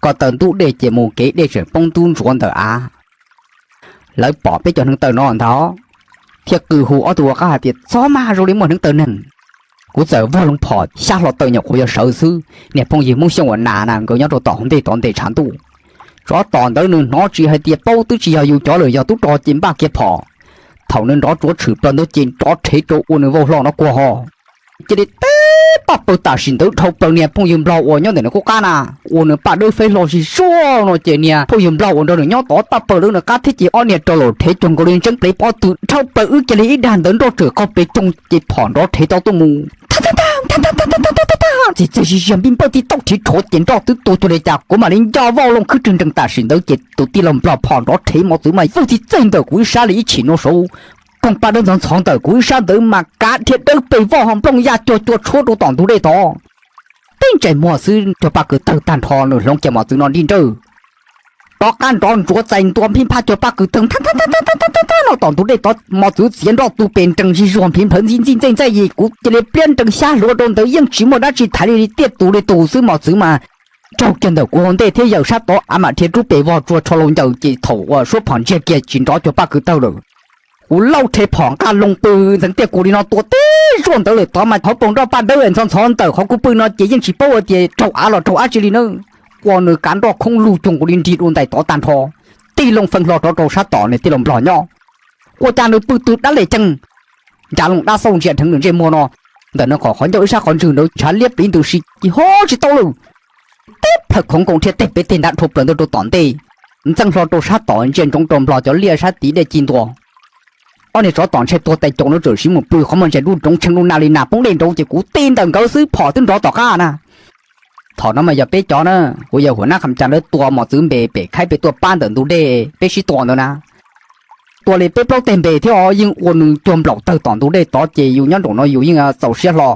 Ko taw ntub dej ces mus kev dej tseem poob ntub ntsuav ntawm av. Lawv pom peb cov hneev taw no ntag, thiaj qw hu ob tug ua qab hais tias, Txhob maj, zoo li muaj hneev taw neeg. Kuv txawm vog loo phom xyab hlo taw nyuam qhuav yuav sawv xwb, niag phooj ywg Hmoob Xyooj uas Nas na nkawd nyob rau tom hauv ntej tod ntes tshav ntuj. Tsov tom ntawd nws hnov tsis hais tias paub twb tsis yog yus cov lawm, yog tub rog ces npaj kiag phom. Thaum nws nrov tsuav tshwm plaws ntawd ces nrov rhev rau ua nws vau hlo no kua ho. cia li teb paj paws tam sim ntawd dhau plaws. Niag phooj ywg nplog uas nyob ntawm nws qub qab na, ua nws paj dawb feb hlo zig zuag no ces niag phooj ywg nplog uas nrog nws nyob tod paj paws lawv nws qab thiab ces ob niag rau los rhev cuag nkaus li ntseeb plev pob tw dhau plaws wb cia li ib dag ntawd nroj tsawm qaug pes coog ces phom nrov rhev tau tuaj mus txi txi ziag npij npawj tib tauj thiv rhuav ces nroj twb tuag cuag li cas kuv mam li nco vaj looj khwb rwg nrees tam sim ntawd ces tus tij laug nplog phom nrov rhev mos txwv mas vwj tib txaij ntawm kuv ib sab li ib chim no saud, koog paj dawb ntxhov ntxhov ntawm kuv ib sab ntawd mas kav dhia dawb pes voj ho nplooj ya cuag cua tshuab rau tom ntug dej tod. Tib ntsais muag xwb cuag paj kws tawg tag nrho nws hloov kiag mos txwv no nrij nrawj rov qab nrov ntsuav txais ntua phij phaj cuag paj kws tawg no tom ntug dej tod mos txwv txiav nroj tu pes nrees zig zuag nphiv nplhawv ntxij ntxij ntxaij ntxaij yis kuv cia li pliab nrees xyab hluav rau ntawd yeej tsis muaj dab tsi thaiv li tiaj tus li tus xwb mos txwv mas raug kiag ntawm kuv hauv ntej thiab yawm sab tod av mam dhia rub pes vog tsuag tsho laus ncaws ces thaum uas suab phom ntsiag kiag tsis nrov cuag paj kws tawg lawm. Kuv lauj rhe phom nqaj loo pw ntxeev tiaj kuv li no tua tib zuag ntawd lawm tod mas hauv paus nroj paj dawb ntxhov ntxhov ntawm qhov kuv pw no ces yeej tsis paub hais tias raug av los raug dab tsi li na. Ua nws kav nroj khoob lug cuag nkaus li nrig dua ntais tod tag nrho, tig loo feeb hlo rov rau sab tom niag tij laug nplog nyob. Ua cas nws pw tw dab le ceev, nra loo dab xauj ntsia dheev nws ntsej muag no, ntawm nws qhov qhov ncauj ib sab qhov ntswg ntawd ntshav liab pliv ntws si ces ho tsis tau lawm. Tib plhaw khoov nkoos dhia tej pem tej nrad dhau plaws ntawd rau tom ntej, ntxeev hlo rau sab tom ntsia ntsoov rau nplog cov liaj sab tid dej ci ntua. Ob niag tsov tom ntshai tuag tais caus no txawm siv mus pw qhov muag ntsia dub roov tshee lub nag li nag poob dej nraud ces kuv ti ntawm nkawd xwb phom twb nrov tom qab na. Thaum no mas yog peb cov na, kuv yawg huam nab qham cas lawv tua mos txwv npe pem khaib pem tuaj pab ntawm ntug dej peb sib tua ntawd na. Tua li peb plaub teg npe thiab os yeej ua nws cuag nplaum tawg tom ntug dej tod ces yus nyob nraum no yus yeej txaus siab hlo.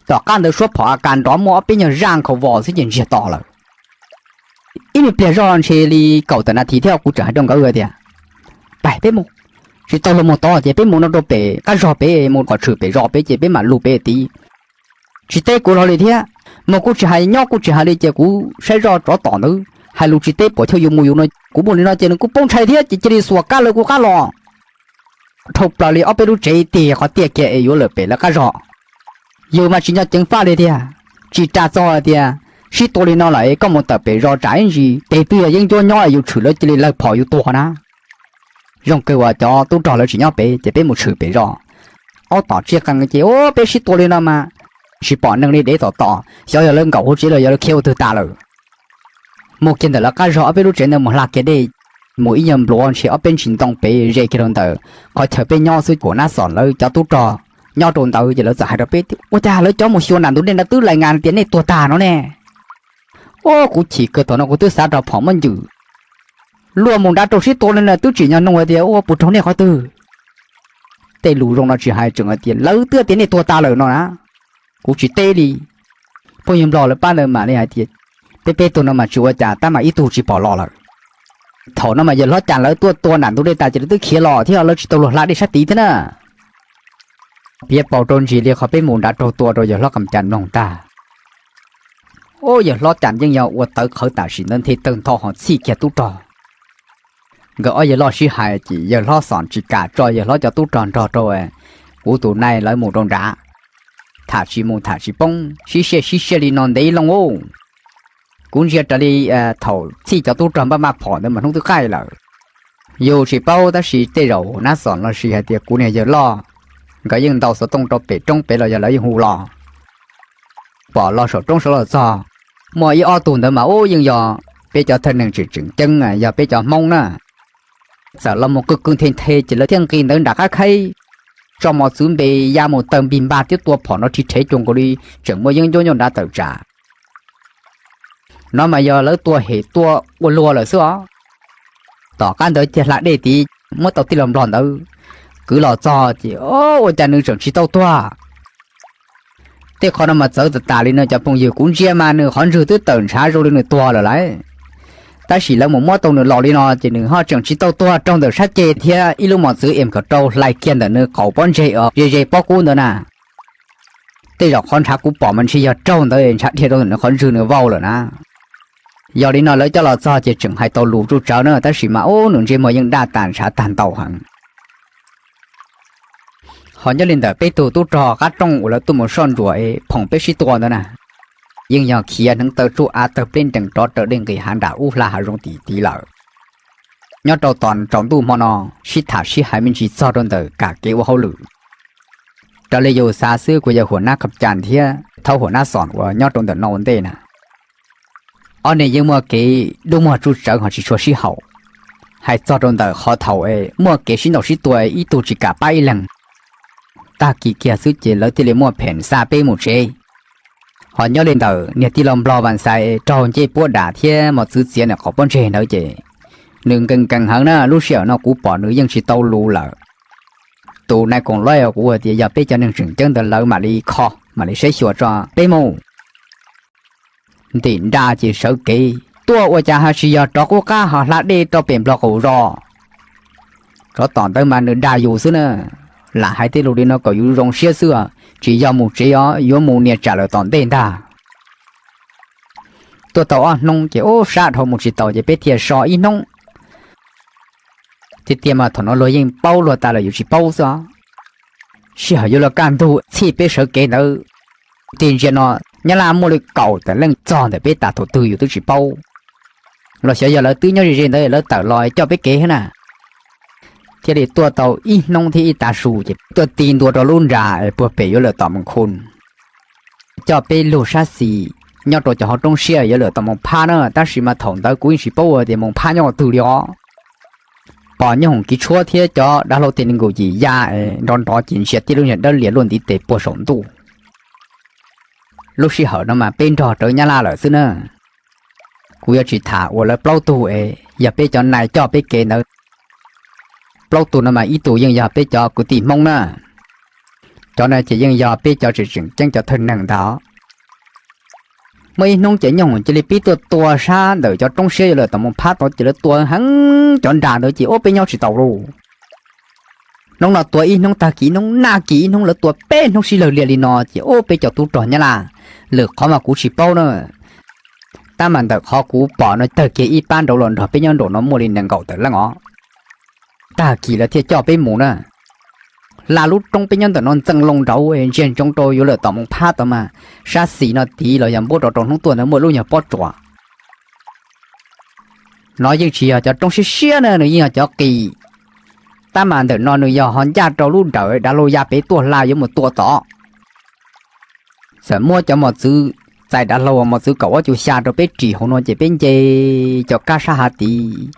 Tom qab ntawd suab phom a kas nrov muaj ob peb nyuag zaj nkhaus vos xwb ces ntsiag to lawm. Ib me pliag zoj ntshe li kaum tawm nas this thiab kuv tseem hais rau nkawd tias, pab peb mus, tsis tau luag mus tod ces peb mus no rau pem qab zog pem mus kom tshwm pem zos pem ces peb mam lug pem tid. Tsis teb kuv hlo li thiab, mus kuj tsis hais nyob kuj tsis hais li ces kuv saib zoj tsov tom ntawd hais lus tsis teb puas chawj yus mus yus no kuv mus li no ces nws kuj poob ntshai thiab ces cia li xuas kab lawv kuv qab los. Dhau plaws li ob peb lub tsev tig qhov tiaj kiag es yuav lawm pem lawv qab zog. Yus mas tsis nco ceev faj li tiag, tsis ras txog tias sib tua li no lawm es koj mus tawm pem zos tsam ib ntsis tes twb yog yeeb ncuab nyob es yus tshwm lawv cia li lawg phom yus tuag na. Zoo kawg uas cov tub rog lawv tsis nyob pem ces peb mus tshwm pem zos. Ob tom tsiaj qees ces peb sib tua li no mas tsis pom neeg li dev tom tom xyov yog lawv nkaum hauv tsev los yog lawv khiav ua twg tas lawm. Mus kiag ntawm lawv qab zog ob peb lub tsev ntawd mus hla kiag dej, mus ib nyuag npluav ntshe ob peb ntsis ntoo pem ze kiag rau ntawm qhov chaw peb nyob xwb. Kuv nab xom lawv cov tub rog nyob rau ntawd ces lawv txawm hais rau peb, ua cas lawv cov mus xyuas nram ntug dej no twb lais ngas tias nej tuag tag no ne. Ua kuv chim kawg thaum no kuv twb xav rau phom muab ncwm. Luag mus nrad rau sib tua li no twb tsim nyog nug hais tias ua puas raug nej qhov twg. Tej lus zoo no tsis hais tseem hais tias lawv twb tias nej tuag tas lawm no na. Kuv tsis teb li. Phooj ywg nplog lawv pab ntawd mam li hais tias, peb peb tug no mas tsis ua cas tab mas ib tug tsis pom los lawm. Thaum no mas yawg hlob cas lawv tuaj tua nram ntug dej tas ces lawv twb khiav los thiab lawv tsis tau luag hla dej sab tid thiab na. Piav paus rau ntsis li qhov peb mus nrad raug tua rau yawg hlob qas cas mloog tag. Ub, yawg hlob cas yeej yog ua tawv qhawv tam sim ntawd nthe tawg ntho ho txhij kiag tub rog. Nkawd ob yawg loj sib hais ces yawg hlob xom tsis kam tso yawg hlob cov tub rog nrog rau kuv tus nai lawv mus rau nrad. Tham tsis mus tham tsis poob, sib siaj sib siaj li no ntev loo ub. Kuv ntsia raws li thaum txhij cov tub rog npaj maj phom ntawd mas hnub twb qaij lawm. Yus tsis paub tab sis tej zaum nab xom los sis hais tias kuv niag yawg loj, nkawd yeej ntaus xov tooj rau pem roob pem los yog lawv yeej hu los. Pom los saum roob saud los txog, muaj ib ob tug ntawd mas ub yeej yog peb cov thawj neeg tseem tseem ceeb yog peb cov Hmoob na. Txawm los mus qw qw nthe nthe ces lawv thiaj nqis ntawd nram qab khaib, tso mos txwv npe ya mus tawg npig npag thiab tua phom no rhi rhev cuag nkaus li tseem muaj yeeb ncuab nyob nrad tawm tsam. No mas yog lawv tua hem tua ua luag lawm xwb os. Tom qab ntawd cia hla dej tid muab tau tij laug nplog ntawd kwv los txog ces ua cas nws tseem tsis tau tuag. Tej qhov no mas txawv tas tas li no cov phooj ywg, kuv ntsia mas nws qhov ntswg twb tawm ntshav zoo li nws tuag lawm lauj. Tab sis lawv mus muab tau nws los li no ces nws ho tseem tsis tau tuag, raug ntawm sab ceg thiab ib lub mos txwv M mkaum rau hlais kiag ntawm nws qaum pob ntseg os ze ze pob kub ntawd na. Tej zaum qhov ntshav kuv pom mas ntshe yog raug ntawd ntshav dhia rau ntawm nws qhov ntswg nws vau lawm na. Yog li no lawv coj los txog ces tseem hais tau lus tsuj tsawv na, tab sis mas ub nws ntsej muag yeej daj tas ntshav tag ntau heev. Ho nyob li ntawm peb tug tub rog qab rooj uas lawv tuaj mus soj ntsuam es phoom peb sib tua ntawd na, yeej yog khiav hneev taw tsuj av tawg pleb nrees rov raws dej nqis hav nram ub hla hav zoov tim tid lawm. Nyob rau tom tsaus ntuj hmo no, sib tham sib hais me ntsis txog rau ntawm kam kev ua hauj lwm. Raws li yus xav xwb kuv yawg huam nab Kham Cas thiab thaub huam nab Xom uas nyob rau ntawm no ua ntej na, ob niag yeej muaj kev dub muag tsuj tsawv ho tsis tshua sib haum. Hais txog rau ntawm qhov thaum es muaj kev sib ntaus sib tua ib tug tsis kam pab ib leeg, tag kis kiag xwb ces lawv thiaj li muaj pheem xa peb mus tsev. Ho nyob li ntawm niag tij laug Nplog Vas Xais raug ncej puab dam thiab mos txwv txiav nws qhov pob ntseg ntawd ces nws nkees nkees heev na, lub sij hawm no kuv pom nws yeej tsis tau lus lawm. Tus nai koom luj kuv tias yog peb cov neeg tseem ceeb ntawd lawv mam li kho mam li saib xyuas tso peb mus. Ntim nra ces sawv kev tuaj ua cas ho tsis yog rov qub qab ho hla dej rau pem Nplog qaum zos. Tsov tom ntawd mas nws dag yus xwb na, lam hais tej lus li no kom yus zoo siab xwb, tsis yog mus tsev os, yuav mus nias tsam lawm tom ntej ntag. Tuaj tau ob hnub ces ub sab dhau mus tsis taus ces peb thiaj so ib hnub. Tiag tiag mas thaum no luag yeej paub luag tas lawm yus tsis paub xwb. Sij hawm yuav luag kaj ntug txhij peb sawv kev ntawd, tig ntsia no nyab laj muaj li kaum tawm leej txog ntawm peb tas thaum twg yus twb tsis paub. Los xyov yog lawv twb nyob ze ze ntawd lawv tawm los coj peb kev thiab na. Thiaj li tuaj tau ib hnub thiab ib tav su ces tuaj ti ntua rau lub nra puag pem yuav lawm tom Moos Khu, coj peb lug sab xis nyob rau cov hauv roob siab yuav lawm tom Moos Phab na, tab sis mas thaum ntawd kuv yeej tsis paub tias Moos Phab nyob qhov twg li os. Pom nyob hoom kiv tshuab thiab cov dav hlau tes nkaus yim ya nrov nrov ces ntsia tib lub niag dawb lias luaj ntiv tes puag saum ntuj. Lub sij hawm no mas peb nrog rawv nyab laj lawm xwb na. Kuv yuav tsis tham uas lawv plaub tug es yog peb cov nai coj peb kev ntawd. Plaub tug no mas ib tug yeej yog peb cov kwv tij Hmoob na. Cov no ces yeej yog peb cov tseem tseem ceeb cov thawj neeg ntag. Muaj ib hnub ces nyob hoom cia li pib tuaj tua sab ntawm cov roob siab yuav lawm tom Moos Phab tod ces lawv tua heev cov nra ntawd ces ub peb nyob tsis taus lauj. Hnub no tua ib hnub, tag kis ib hnub, nag kis ib hnub, lawv tua peb hnub sib law lia li no ces ub peb cov tub rog nyab laj, lwm qhov mas kuv tsis paub na. Tab mas ntawm qhov kuv pom no tawg kiag ib pab nraud los nrog peb nyob nraum no muaj li nees nkaum tawm leej os. Tag kis lawv thiaj coj peb mus na. Hla lub roob peb nyob ntawm no ntxees loo nraud ntsia ntsoov rau yuav lawm tom Moos Phab tod mas sab xis no tid los yog npuab rau rau hnub tuaj ntawd muaj lub nyuag pob tsuas. No yeej tsis yog cov roob siab siab na, nws yeej yog cov qis. Tab mas ntawm no nws yog ho ncaj rau lub dawm dav hlau ya pem tuaj hla yuav mus tua tod. Txawm muab cov mos txwv txais dav hlau mos txwv kaum ob cu xya rau peb ris hauv no ces peb nce cov kab sab hav tid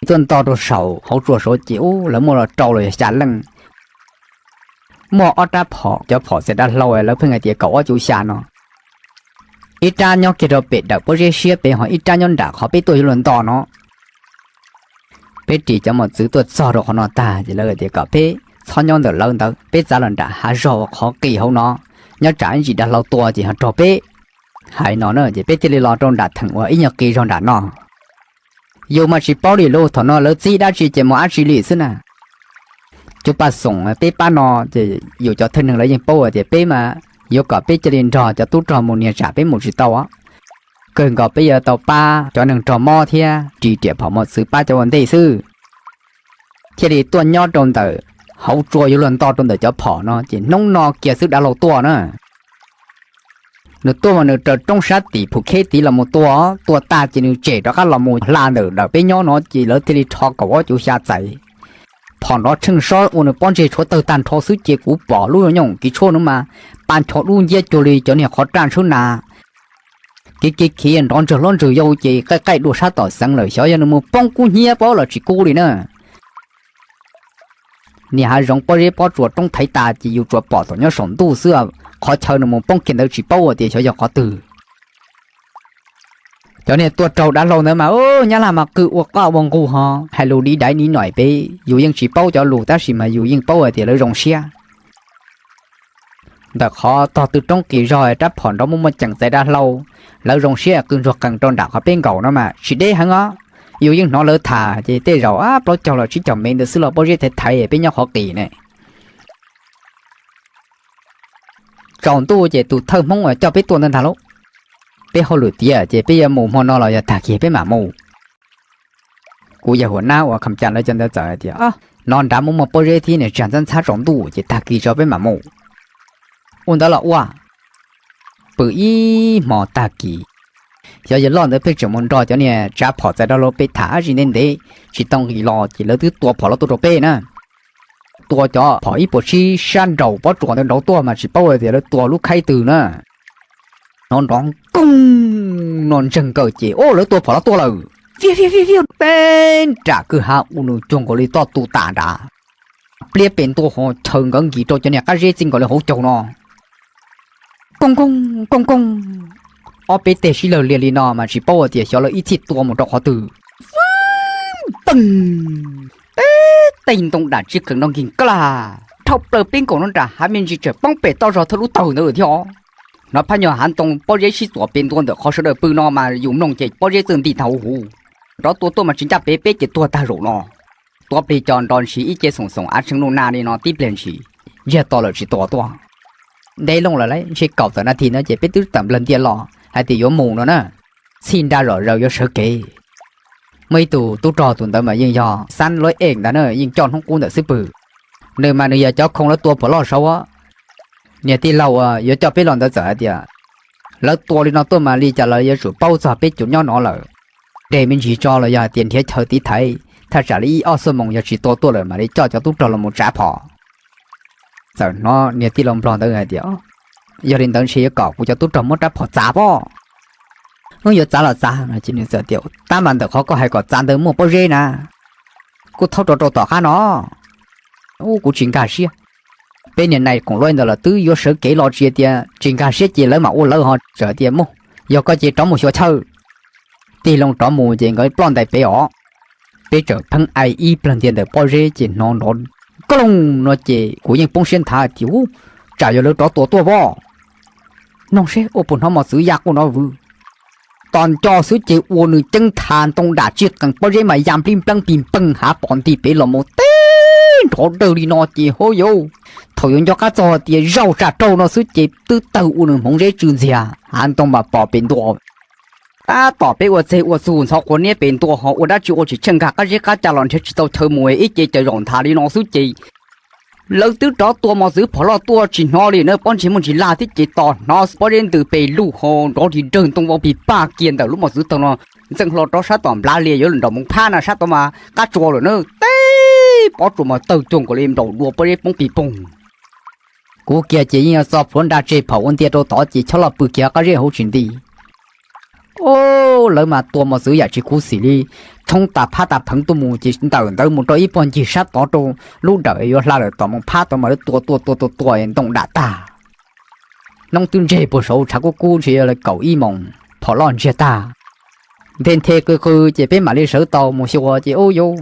tuaj nto rau saum hauv tsua saud ces ub lawv muaj los rau los yog xya leej. Muaj ob rab phom, cov phom txais dav hlau lawv pheej hais tias kaum ob cu xya no. Ib rab nyob kiag rau pem dawm pob zeb siab pem ho ib rab nyob nram qhov peb tuaj yuav luag nto no. Peb ris cov mos txwv tuaj txog rau qhov no tag ces lawv tias kom peb txhob nyob ntawm lawv ntawd, peb txav los nram hav zog uas qhov qis hauv no, nyob tsam ib ntsis dav hlau tua ces ho raug peb. Hais no na ces peb thiaj li los rau nram theem uas ib nyuag qis zog nram no. Yus mas tsis paub li lauj, thaum no lawv txib dab tsi ces mus dab tsi li xwb na. Cov paj xoom peb pab no ces yus cov thawj neeg lawv yeej paub tias peb mas yuav kom peb cia li nrog cov tub rog mus niag tsam peb mus tsis tau. Kawg nkaus peb yuav tau pab cov neeg raug mob thiab ris riam phom mos txwv pab cov ua ntej xwb. Thiaj li tuaj nyob rau ntawm hauv tsua yuav luag nto rau ntawm cov phom no ces hnub no kiag xwb dav hlau tuaj na. Nws tuaj mas nws raws roob sab tim Phu Kheb tid los mus tua, tua tag ces nws tsem rov qab los mus hla ntawm dawm peb nyob no ces lawv thiaj li rho kaum ob cuv xya txais. Phom nrov tsheej sob ua nws pob ntseg tshuav tawg tag nrho xwb ces kuv pom lub nyooj kiv tshuaj no mas pa ncho dub nciab cuag li cov niag qhov raj ntshwb na. Kev kev khiv nrov ntswg hlob ntswg yau ces qaij qaij dua sab tom xeev lawm, xyov yog nws mus poob kub hnyiab pob los tsis kub li na. Niag hav zoov pob zeb pob tsuas roob thaiv tas ces yus tsuas pom tom nyob saum ntuj xwb, qhov chaw nws mus poob kiag ntawd tsis paub tias xyov yog qhov twg. Cov niag tuaj raug dav hlau ntawd mas nyab laj mas qw ua qaj ua nqug ho hais lus div daiv niv noim pem, yus yeej tsis paub cov lus tab sis mas yus yeej paub hais tias lawv zoo siab. Ntawm qhov tog tw roob qis zog rab phom nrov muaj muaj ceem txais dav hlau, lawv zoo siab qw ntsuag qees rau nram qhov peb nkaum no mas tsis deb heev os. Yus yeej hnov lawv tham ces tej zaum plaub caug los tsib caug mev ntawd xwb los pob zeb thaiv thaiv peb nyob qhov qis ne. Tsaus ntuj ces tus thawj Hmoob uas coj peb tuaj ntawd ntag lauj, peb hauj lwm tiav ces peb yuav mus hmo no los yog tag kis peb mam mus. Kuv yawg huam nab uas Kham Cas lawv cov ntawd txawm hais tias, no nrad muaj muaj pob zeb thiab niag tsag ntxhab ntxhab tsaus ntuj ces tag kis tso peb mam mus. Ua ntawd los ua, pw ib hmo tag kis, xyov yawg loj ntawd pheej tseem mus nrog cov niag tsav phom txais dav hlau pem tham dab tsi ntev ntev tsis tau nqis los ces lawv twb tua phom los tuaj rau peb na. tua cov phom ib puas tsib sab nraum pob tsuas ntawd nraud tuaj mas tsis paub hais tias lawv tua lub khaib twg na. Hnov nrov koog no ntseeg nkaus ces, o, lawv tua phom los tuaj lawm. Fiab fiab fiab fiab, peb nram kwj ha ua nws cuag nkaus li toj tu tas nrad. Pliab pes ntua ho chaw nkawd nkis rau cov niag qab zeb txij nkaus li hauv caug no. Koog koog koog koog, ob peb teg sib lawg lias li no mas tsis paub hais tias xyov lawv ib txhij tua mus rau qhov twg. Peb tej ntoo dam tsis keem no nkig klag dhau plaws peb nkaus no nram hav me ntsis tseem poob pem toj zog thawj lub tawg ntawd lawm thiab os. Hnov phab nyuag hav ntoo pob zeb sib txuas pes ntua ntawm qhov sawv daws pw no mas yus mloog ces pob zeb txawj nti tag huv huv. Nrov tua tuaj mas tsis ncaj peb, peb ces tuag tag zaum no. Tuav plig co nrov ntshis ib ce xoom xoom av tshee nuj na li no tib pliag ntshis, ntsiag to lawm tsis tua tuaj. Ntev loo lawm lauj, ntshe kaum tawm nas this no ces peb twb tawm nplawg ntiaj los hais tias yuav mus no na, txhij nra zom zaws yuav sawv kev. Muaj ib tug tub rog, tus ntawd mas yeej yog xab luab ej ntag na, yeej coj hnub qub ntawm xwb pwg. Nws mas nws yog cov khoo lawv tua phom loj saud. Niag tij laug uas yuav coj peb los ntawd txawm hais tias, lawv tua li no tuaj mas li cas lawv yuav tsum paub txog peb cov nyob no lawm. Nres me ntsis tso los yog hais tias nrhiav chaw tiv thaiv, thaj tsam li ib ob xuab moos yog tsis tua tuaj lawm mam li coj cov tub rog los mus tsav phom. Txawm hnov niag tij laug nplog ntawd hais tias, yog li ntawd ntshe yuav kom kuv cov tub rog muab rab phom txav pob. Wb yuav txav los txav no ces nws txawm tias, tab mas ntawm qhov koj hais kom txav ntawd muaj pob zeb na, kuj thaub rau rau tom qab no. Ub, kuv tsis nkag siab. Peb niag nais koom luab ntawd los twb yuav sawv kev los tsis tias tsis nkag siab ces lawv mam ua lawv ho txawm tias, mus, yog koj ces rov mus xyuas chaw. Tig loo rov mus ces nkawd ploj ntais pem os. Peb tseem pheej ai ib plag ntiag ntawm pob zeb ces hnov nrov koog no ces kuv yeej poob siab nthav tias, ub, tsam yog lawv rov tua tuaj pob. Noog seb ua puas hnov mos txwv ya quaj nrov vwv. Tos nco xwb ces ua nws ceeb tha ntoo dam tsij qees pob zeb mas ya nplib npleeb pig npeeg hav pos nti pem los mus teb nrov dawg li no ces hauv yauv. Thaum yuav nco qab txog tias zaum tsam raug no xwb ces twb tawg ua nws hmoov zeb tsw ntxiag, hav ntoo mas pos pem ntua. Tab tom peb ua txeg ua txug ntxhov quav niab pem ntua ho ua dab tsi ua tsis tsheej nkag qab zeb qab ca los nrhiav tsis tau chaw mus ib ce caws zaum nthav li no xwb ces lawv twb rov tua mos txwv phom loj tuaj tsis hnov li na, pob ntseg muaj ntsis lag thiab ces tos hnov pob zeb ntws pes lug ho nrov ris dawg ntoo vau pig pag kiag ntawm lub mos txwv taug no. Ntxeev hlo rov sab tom nplav lias yuav nraum moos phab na, sab tod mas qab tsuas lawm na, teb pob tsuas mas tawg cuag nkaus li nraum dua pob zeb poob pig poog. Kuv kiag ces yeej yog txo plhuav nra tseg phom ua ntiag rau tod ces chob loj pw kiag qab zeb hauv tsis nti. Lawv mas tua mos txwv yam tsis khuv xim li, tshoob tas phab tas pheev tuaj mus ces ntawm ntawd mus rau ib puag ncig sab tod rau lub dawm yuav hla lawm tom moos phab tod mas lawv tua tua tua tua tua ntoo dam tag. Hnub twb ntseg puag saud tshav kub kub ntshe yog li kaum ib moos phom loj ntsiag tag. Nthe nthe qw qw ces peb mam li sawv tau mus xyuas ces ub yuv,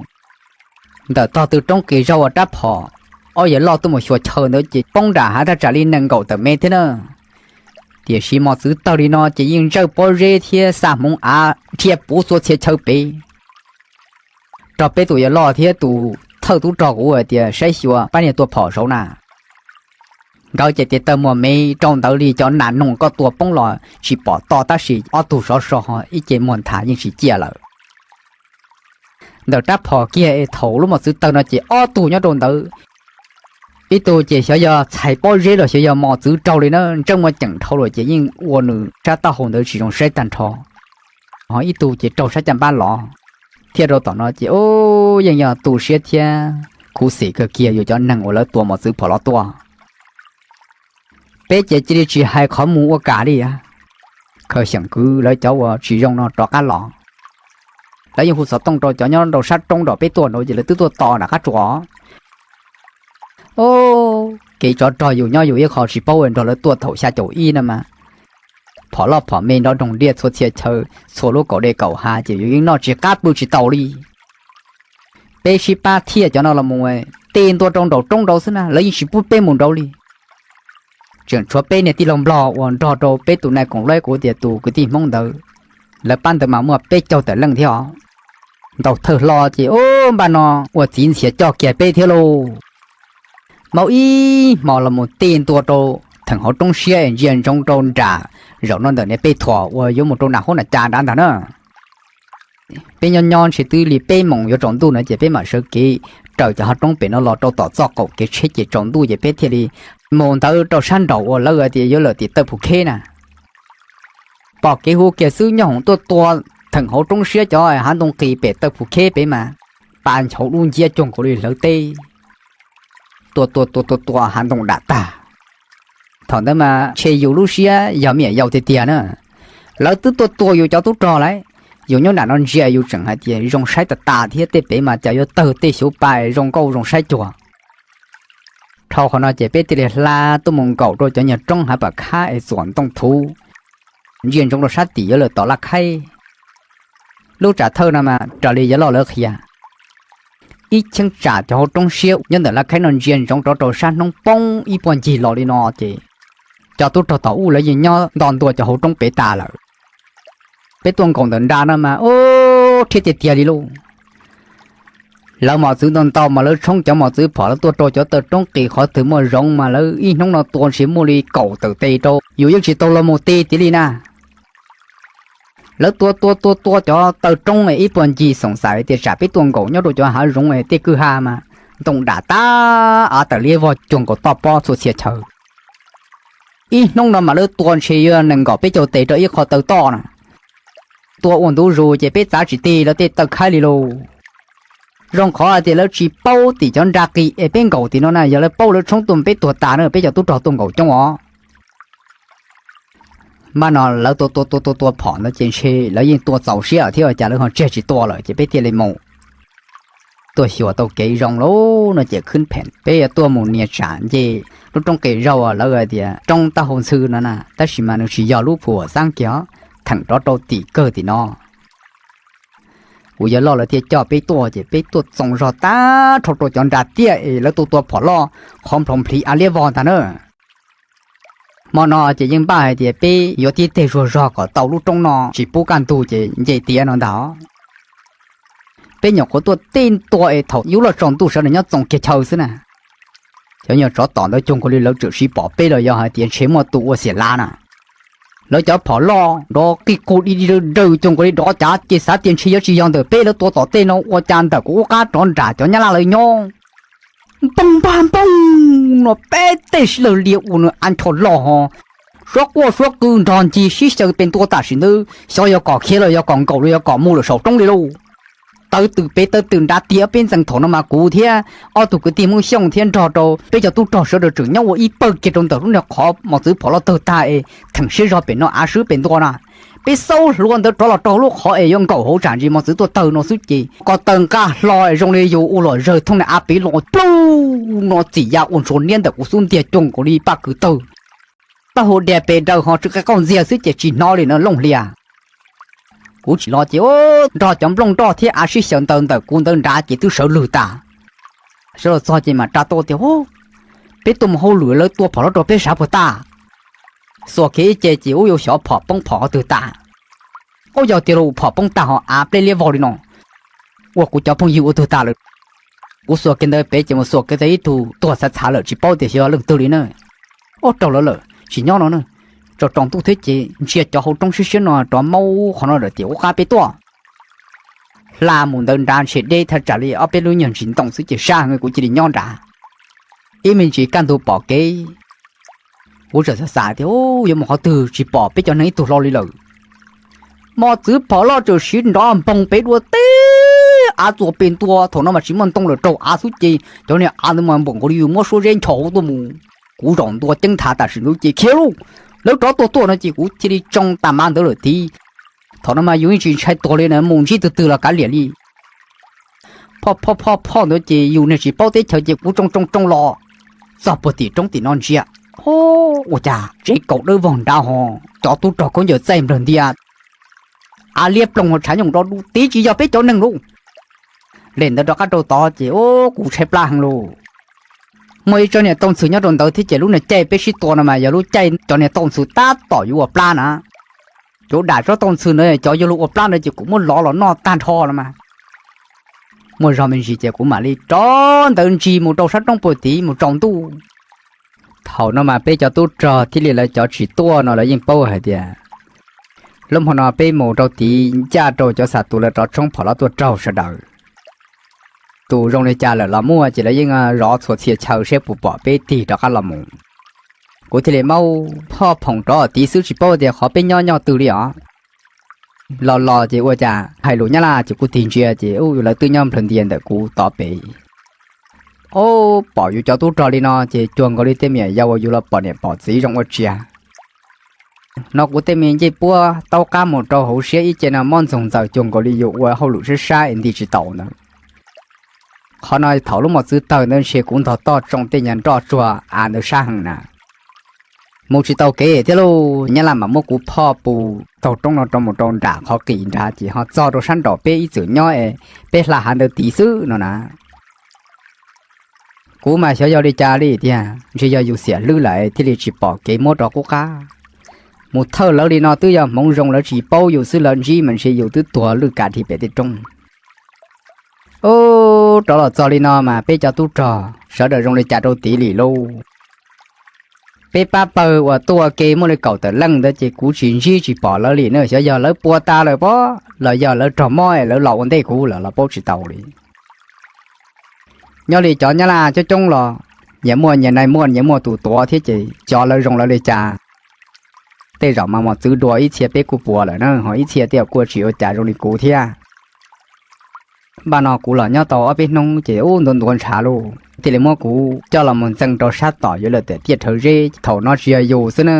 ntawm tog tw roob qis zaug uas rab phom ob yawg loj tuaj mus xyuas chaw ntawd ces poob nram hav thaj tsam li nees nkaum tawm mev thiab na. Tiam sis mos txwv tawg li no ces yeej ntsawj pob zeb thiab xa hmoov av dhia puv txhua txhia chaw pem. Rau peb tus yawg loj thiab tus thawj tub rog kuv hais tias saib xyuas pab niag tua phom saud na. Nkawd ces tes taw muag me rau ntawd li cov nas noog koj tua poob los tsis pom to tab sis ob tug sov so ib ce muag nthav yeej tsis ciaj lawm. Ntawm rab phom kiag es thaum lub mos txwv tawg no ces ob tug nyob rau ntawd. Ib tug ces xyov yog txhais pob zeb los xyov yog mos txwv raug li na, ntsej muag ceem dhau lawm ces yeej ua nws sab taub hau ntawd tsis zoo saib tag nrho. Ho ib tug ces raug sab caj npab los. Thiaj rau tom no ces ub yeej yog tu siab thiab khuv xim kawg kiag yus cov neeg uas lawv tua mos txwv phom los tuaj. Peb ces cia li tsis hais qhov mus ua kam li, khaws xyeem kwv lawv cov uas tsis zoo no rov qab los. Lawv yeej hu xov tooj rau cov nyob rau sab roob nram peb tuaj nraud ces lawv twb tuaj tos nram qab tsuas. Kev tsov rog yus nyob yus ib qho tsis paub nrog lawv tuaj thaum xya caum ib no mas, phom loj phom me nrov nroog liaj txhua txhia chaw, txhua lub kaum dej kaum hav ces yus yeej noj tsis qab pw tsis tau li. Peb sib pab thiaj cov no los mus, tes ntua rau nraum roob nraud xwb na, lawv yeej tsis pub peb mus nraud li. Tseem tshuav peb niag tij laug nplog uas nrog rau peb tus nais koom laib kuv tias tus kwv tij Hmoob ntawd, lawv pab ntawd mas muaj peb caug tawm leej thiab os. Ntaus thawj hlo ces ub npaj no ua txiv ntxhias coj kiag peb thiab lauj. Maub ib hmo los mus tes ntua rau theem hauv roob siab es ntsia ntsoov rau nram, zaum no ntawm niag pej thuam uas yuav mus rau nram hub nram cas nrad ntag na. Peb nyob nyob ntshe twb li peb moos yuav tsaus ntuj no ces peb mam sawv kev raws cov hav roob pem no los rau tom txoj qaum kev tsheb ces tsaus ntuj ces peb thiaj li mus ntawd rau sab nraum uas lawv tias yuav lawm tim Tawj Phu Kheb na. Pom kev hu kiag xwb nyob hoom tuaj tua theem hauv roob siab cov hav ntoo qis pem Tawj Phu Kheb pem mas, pa nchauv dub nciab cuag nkaus li hlawv teb. Tua tua tua tua tua hav ntoo dam tag. Thaum ntawd mas ntshe yus lub siab yog me nyuam yaus tiag tiag na. Lawv twb tua tua yus cov tub rog lawm, yus nyob nram no ntsia yus tseem hais tias zoo saib tas tas thiab, tej pem mas cas yuav tawg tej xyuv pa zoo nkauj zoo saib cuag. Dhau qhov no ces peb thiaj li hla tuaj mus nkaum rau cov nyuag roob hav pam khab es txuam ntoo thuv, ntsia ntsoov rau sab tim yuav lawm tom laj khaib. Lub tsam thawj no mas raws li yuav loj lawv qhia, ib cheeb tsam cov hauv roob siab nyob ntawm laj khaib no ntsia ntsoov rov rau sab hnub poob ib puag ncig los li no ces cov tub rog tom ub lawv yeej nyob nto ntua cov hauv roob pem tas lawm. Peb tuaj nkaum ntawm nra no mas ub rhiab tiag tiag li lauj. Lawv mos txwv ntau ntau mas lawv tshoob cov mos txwv phom lawv tuaj rau cov taw roob qis qhov twg muaj zoov mas lawv ib hnub no tua ntshe muaj li kaum tawm tes rau, yus yeej tsis tau los mus ti tiag li na. Lawv tua tua tua tua cov taw roob ib puag ncig xoom xaiv tias tsam peb tuaj nkaum nyob rau cov hav zoov tej kwj ha mas ntoo dam tag av tawm liab vog cuag nkaus toj pob txhua txhia chaw. Ib hnub no mas lawv tua ntshe yuav nees nkaum peb caug tes rau ib qho taw toj na. Tua ua ntu zus ces peb txav tsis tig lawv tej taw khaib li lauj. Zoo qhov hais tias lawv tsis paub tim cov nra qis es peb nkaum tim no na, yog lawv paub lawv tshoob tuaj peb tuag tas na, peb cov tub rog tuaj nkaum coob os. Npaj no lawv tua tua tua tua tua phom ntawd ces ntshe lawv yeej tua txaus siab thiab cas lawv ho tseg tsis tua lawm ces peb thiaj li mus. Tuaj xyuas tau kev zoo lauj no ces khwb phem peb yuav tuaj mus nias tsam nce lub roob qes zaug lawv hais tias roob taub hau ntxhw no na, tab sis mas nws tsis yog lub phu uas xab kiag, theem rov rau tim kawg tim no. Kuv yawg loj lawv thiaj coj peb tuaj ces peb tuaj txoos zog tag nrho rau cov nra tiaj es lawv tua tua phom loj qhov nplhov nplhiv av liab vog ntag na. Hmo no ces yeej npaj hais tias peb yuav tib teg zuag zog kom tau lub roob no tsis pub kaj ntug ces nce tiav no ntag. Peb nyuam qhuav tuaj tej ntua es thaum yuav luag tsaus ntuj sawv daws nyob txoos kiag chaw xwb na. Cov nyuag tsov tom ntawd cuag nkaus li lawv tseem siv pom peb los yog hais tias ntshe muaj tus ua xiam lav na. Lawv cov phom loj nrov qij qus di di daws daws cuag nkaus li nrov cav ces xav tias ntshe yuav tsis yog ntawm peb lawv tua tom tej no ua cas ntawm kuv ub qab rov nram cov nyab laj lawv nyob. Npoog npag npoog no peb tej sib lawg liag ua nws av ncho loj ho. Suab quaj suab qw nrog ncig sib xyaw pes ntua tam sim ntawd xyov yog kom khiav los yog kom nkaum los yog kom mus lawm saum roob li lauj. Tawv twm pem tawv twm nrad tiag peb ntxees thaum no mas kuv thiab ob tug kwv tij Hmoob Xyooj thiab nrog rau peb cov tub rog sawv daws tseem nyob ua ib pawg kiag rau ntawm lub niag qhov mos txwv phom loj tawg tag es theem siab zog pem no av swb pem ntua na. Peb xaub hluav ntawd rov los rau lub qhov es yuav nkaum hauv tsam ntsis mos txwv tuaj tawg no xwb ces ko taw nqaj hlo es zoo li yus ua luam zawg thooj niag av pem los pluj no txim ya ua ntsuag niab ntawm kuv xub ntiag cuag nkaus li paj kws tawg. Taub hau dias pes daws ho tsw qe qauj ntxiag xwb ces tsis hnov li no looj hlias. Kuv tsim los ces nrog cov nplooj nroj thiab av sib xyaw ntaws ntawm kuv ntawd nrad ces twb sawv lwg tas. Sawv los txog ces mam rau tau tias, peb tuaj mus hauj lwm lawv tua phom loj rau peb sav puas tag? Xuas kiag ib ce ces ub yuav xyov phom poob phom qhov twg tas. Ub yog tiag los phom poob tag ho av pleb liab vog li no. Ua kuv cov phooj ywg ua twg tas lawm? Kuv xuas kiag ntawd pem ces mus xuas kiag tau ib tug tuag txhav txhav lawm tsis paub tias xyov leej twg li na. Ub raug lawv lawm tsis nyob no na. Tsaus tsaus ntuj thiab ces ntsia cov hauv roob siab siab no rov maub qhov no lawm tias ub qab peb tuaj. Hla mus ntawd nrad ntshe deb thaj tsam li ob peb lub nyuag ntsis ntoo xwb ces sab heev kuv cia li nyob nrad. Ib me ntsis kaj ntug pom kev. Kuv txawm xav xav tias ub yuav mus qhov twg tsis pom peb cov neeg ib tug hlo li lawm. Mos txwv phom loj txawm siv nrov npoog pem dua teb av txuas pes ntua thaum no mas tsis muaj ntoo lawm raug av xub ces cov niag av ntawd mas npaum nkaus li yus muab suab zeb nchos hauv tuaj mus. Kuv zaum ntua ceeb thav tam sim ntawd ces khiav lauj. Lawv rov tuaj tuaj no ces kuv cia li tsoo tas mav ntawd lawm tid. Thaum no mas yus yeej tsis ntshai tuag li na mus ntsib twg twg los kav liam li. Phoj phoj phoj phoj ntawd ces yus niag tsis paub teb chaws ces kuv tsoo tsoo tsoo los txog puag tim roob tim no ntsia. Ua cas tsev kaum dawb vog nrad ho cov tub rog khaub ncaws txaij nplawg ntia. Av liab ploog ho tshav nyooj nrov dub tid tsis yog peb cov neeg lauj. Lem ntawd rov qab rau tod ces kuv tshaib plab heev lauj. Muaj ib tsob niag tauj ntxhw nyob rau ntawd thiab ces lub niag caij peb sib tua no mas yog lub caij cov niag tauj ntxhw tab tom yuav ua plab na. Cov dam tsob tauj ntxhw ntawd cov yuav luag ua plab ntawd ces kuv muab lov los noj tag nrho no mas. Muaj zog me ntsis ces kuv mam li rov ntawd ntsis mus rau sab roob puag tid mus tsaus ntuj. Thaum no mas peb cov tub rog thiab li lawv cov tsis tuaj no lawv yeej paub hais tias lub hmo no peb mus rau tid ncaj rau cov xa tus lawv rov tshoob phom loj tuaj raug sawv daws. Tus zoo li cas lawm los muaj ces lawv yeej zov txhua txhia chaw seb puas pom peb tig rov qab los mus. Kuv thiaj li maub phoj phoom rov tid xwb tsis paub tias qhov peb nyob nyob twg li os. Los los ces ua cas hais lus Nyab Laj ces kuv tig ntsia ces ub lawv twb nyob nplawg ntia ntawm kuv tod pem. Ob, pom yus cov tub rog li no ces cuag nkaus li tej me nyuam yaus uas yus los pom niam pom txiv zoo ua tsiaj. No kuv tej me ncej puab taub qab mus rau hauv siab ib ce no mob ntxoog ntxaws cuag nkaus li yus ua hauj lwm sab sab es nti tsis tau ntawd. Qhov no thaum lub mos txwv tawg ntawd ntshe kuv ntog toj tsoo tej nyuag nroj tsuag av ntawd sab heev na. Mus tsis tau kev thiab lauj, nyab laj mam muab kuv phoj pus taug roob no rau mus rau nram qhov qis nrad ces ho txog rau sab nraum peb ib txwm nyob es peb hla hav ntawd tid xwb no na. Kuv mas xyov yog li cas li tiag, ntshe yog yus xiam hlwb lawm thiaj li tsis pom kev muab rov qub qab. Mus thawj lawv li no twb yog hmoov zoo lawv tsis paub yus xwb, lawv ntsib mas ntshe yus twb tuag lwj kav dhia pem tej roob. Ub, rov los txog li no mas peb cov tub rog sawv daws zoo li cas rau tid li lauj. Peb pab pawg uas tuaj ua ke muaj li kaum tawm leej ntawd ces kuv tsis ntsib tsis pom lawv li na, xyov yog lawv puas tas lawm pob los yog lawv raug mob es lawv los ua ntej kuv lawm los paub tsis tau li. Nyob li cov nyab laj coob coob los nyias muaj nyias nai muaj nyias muaj tus tuav thiab ces xyov lawv zoo lawv li cas. Tej zaum mas mos txwv dua ib txhia peb kuj puas lawm na, ho ib txhia tej zaum kuj tsis ua cas zoo li kuv thiab. Npaj no kuv los nyob tau ob peb hnub ces ub ntuav ntuav ntshav lauj, thiaj li muab kuv coj los mus ntxees rau sab tom yuav lawm tiam tiaj rhawv zeb, thaum no tsis yog yus xwb na.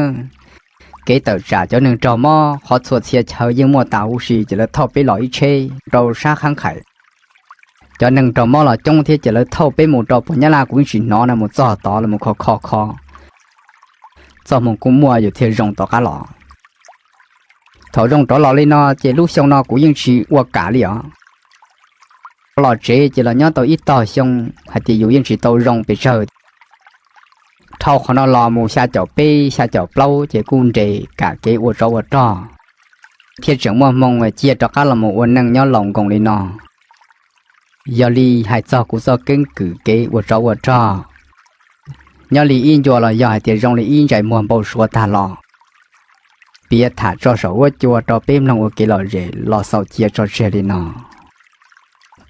Kev tawm tsam cov neeg raug mob qhov txhua txhia chaw yeej muaj tas huv si ces lawv thauj peb los ib tsheb rau sab Khab Khais. Cov neeg raug mob los coob thiab ces lawv thauj peb mus rau puag Nyab Laj kuv yeej tsis hnov no, mus txog tod los mus kho kho kho txoj hmoo kuj muaj yus thiaj zoo tom qab los. Thaum zoo rov los li no ces lub xyoo no kuv yeej tsis ua kam li os. Los tsev ces los nyob tau ib tog xyoo hais tias yus yeej tsis tau zoo pes tsawg. Dhau qhov no los mus xya caum peb xya caum plaub ces kuj nres kam kev ua tsov ua rog, thiaj tseem muaj hmoo cia rov qab los mus ua neej nyob laus nkoos li no. Yog li hais txog kuv txoj keeb kwm kev ua tsov ua rog, nyob li ib ncua los yog hais tias zoo li ib ntsais muag npau suav tag los, piav tham tso saum huab cua rau peb mloog ua kev lom zem los xaus cia tso tseg li no.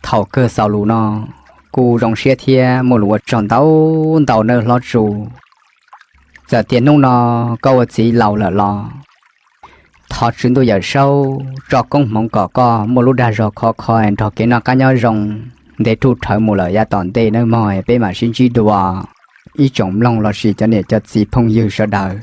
Thaum kawg xaus lus no, kuj zoo siab thiab muaj lus ua tsaug ntau ntau nawb hlob Tsu. Txawm tias hnub no koj ua txiv laus lawm los thov Tswv Ntuj Yawm Saub tso koob hmoov kom koj muaj lub dag zog khov kho nrog kev noj qab nyob zoo ntev ruj rhawv mus lawm yav tom ntej nawb mog, peb mam sib ntsib dua ib tsoom mloog lossis cov niam cov txiv phooj ywg sawv daws.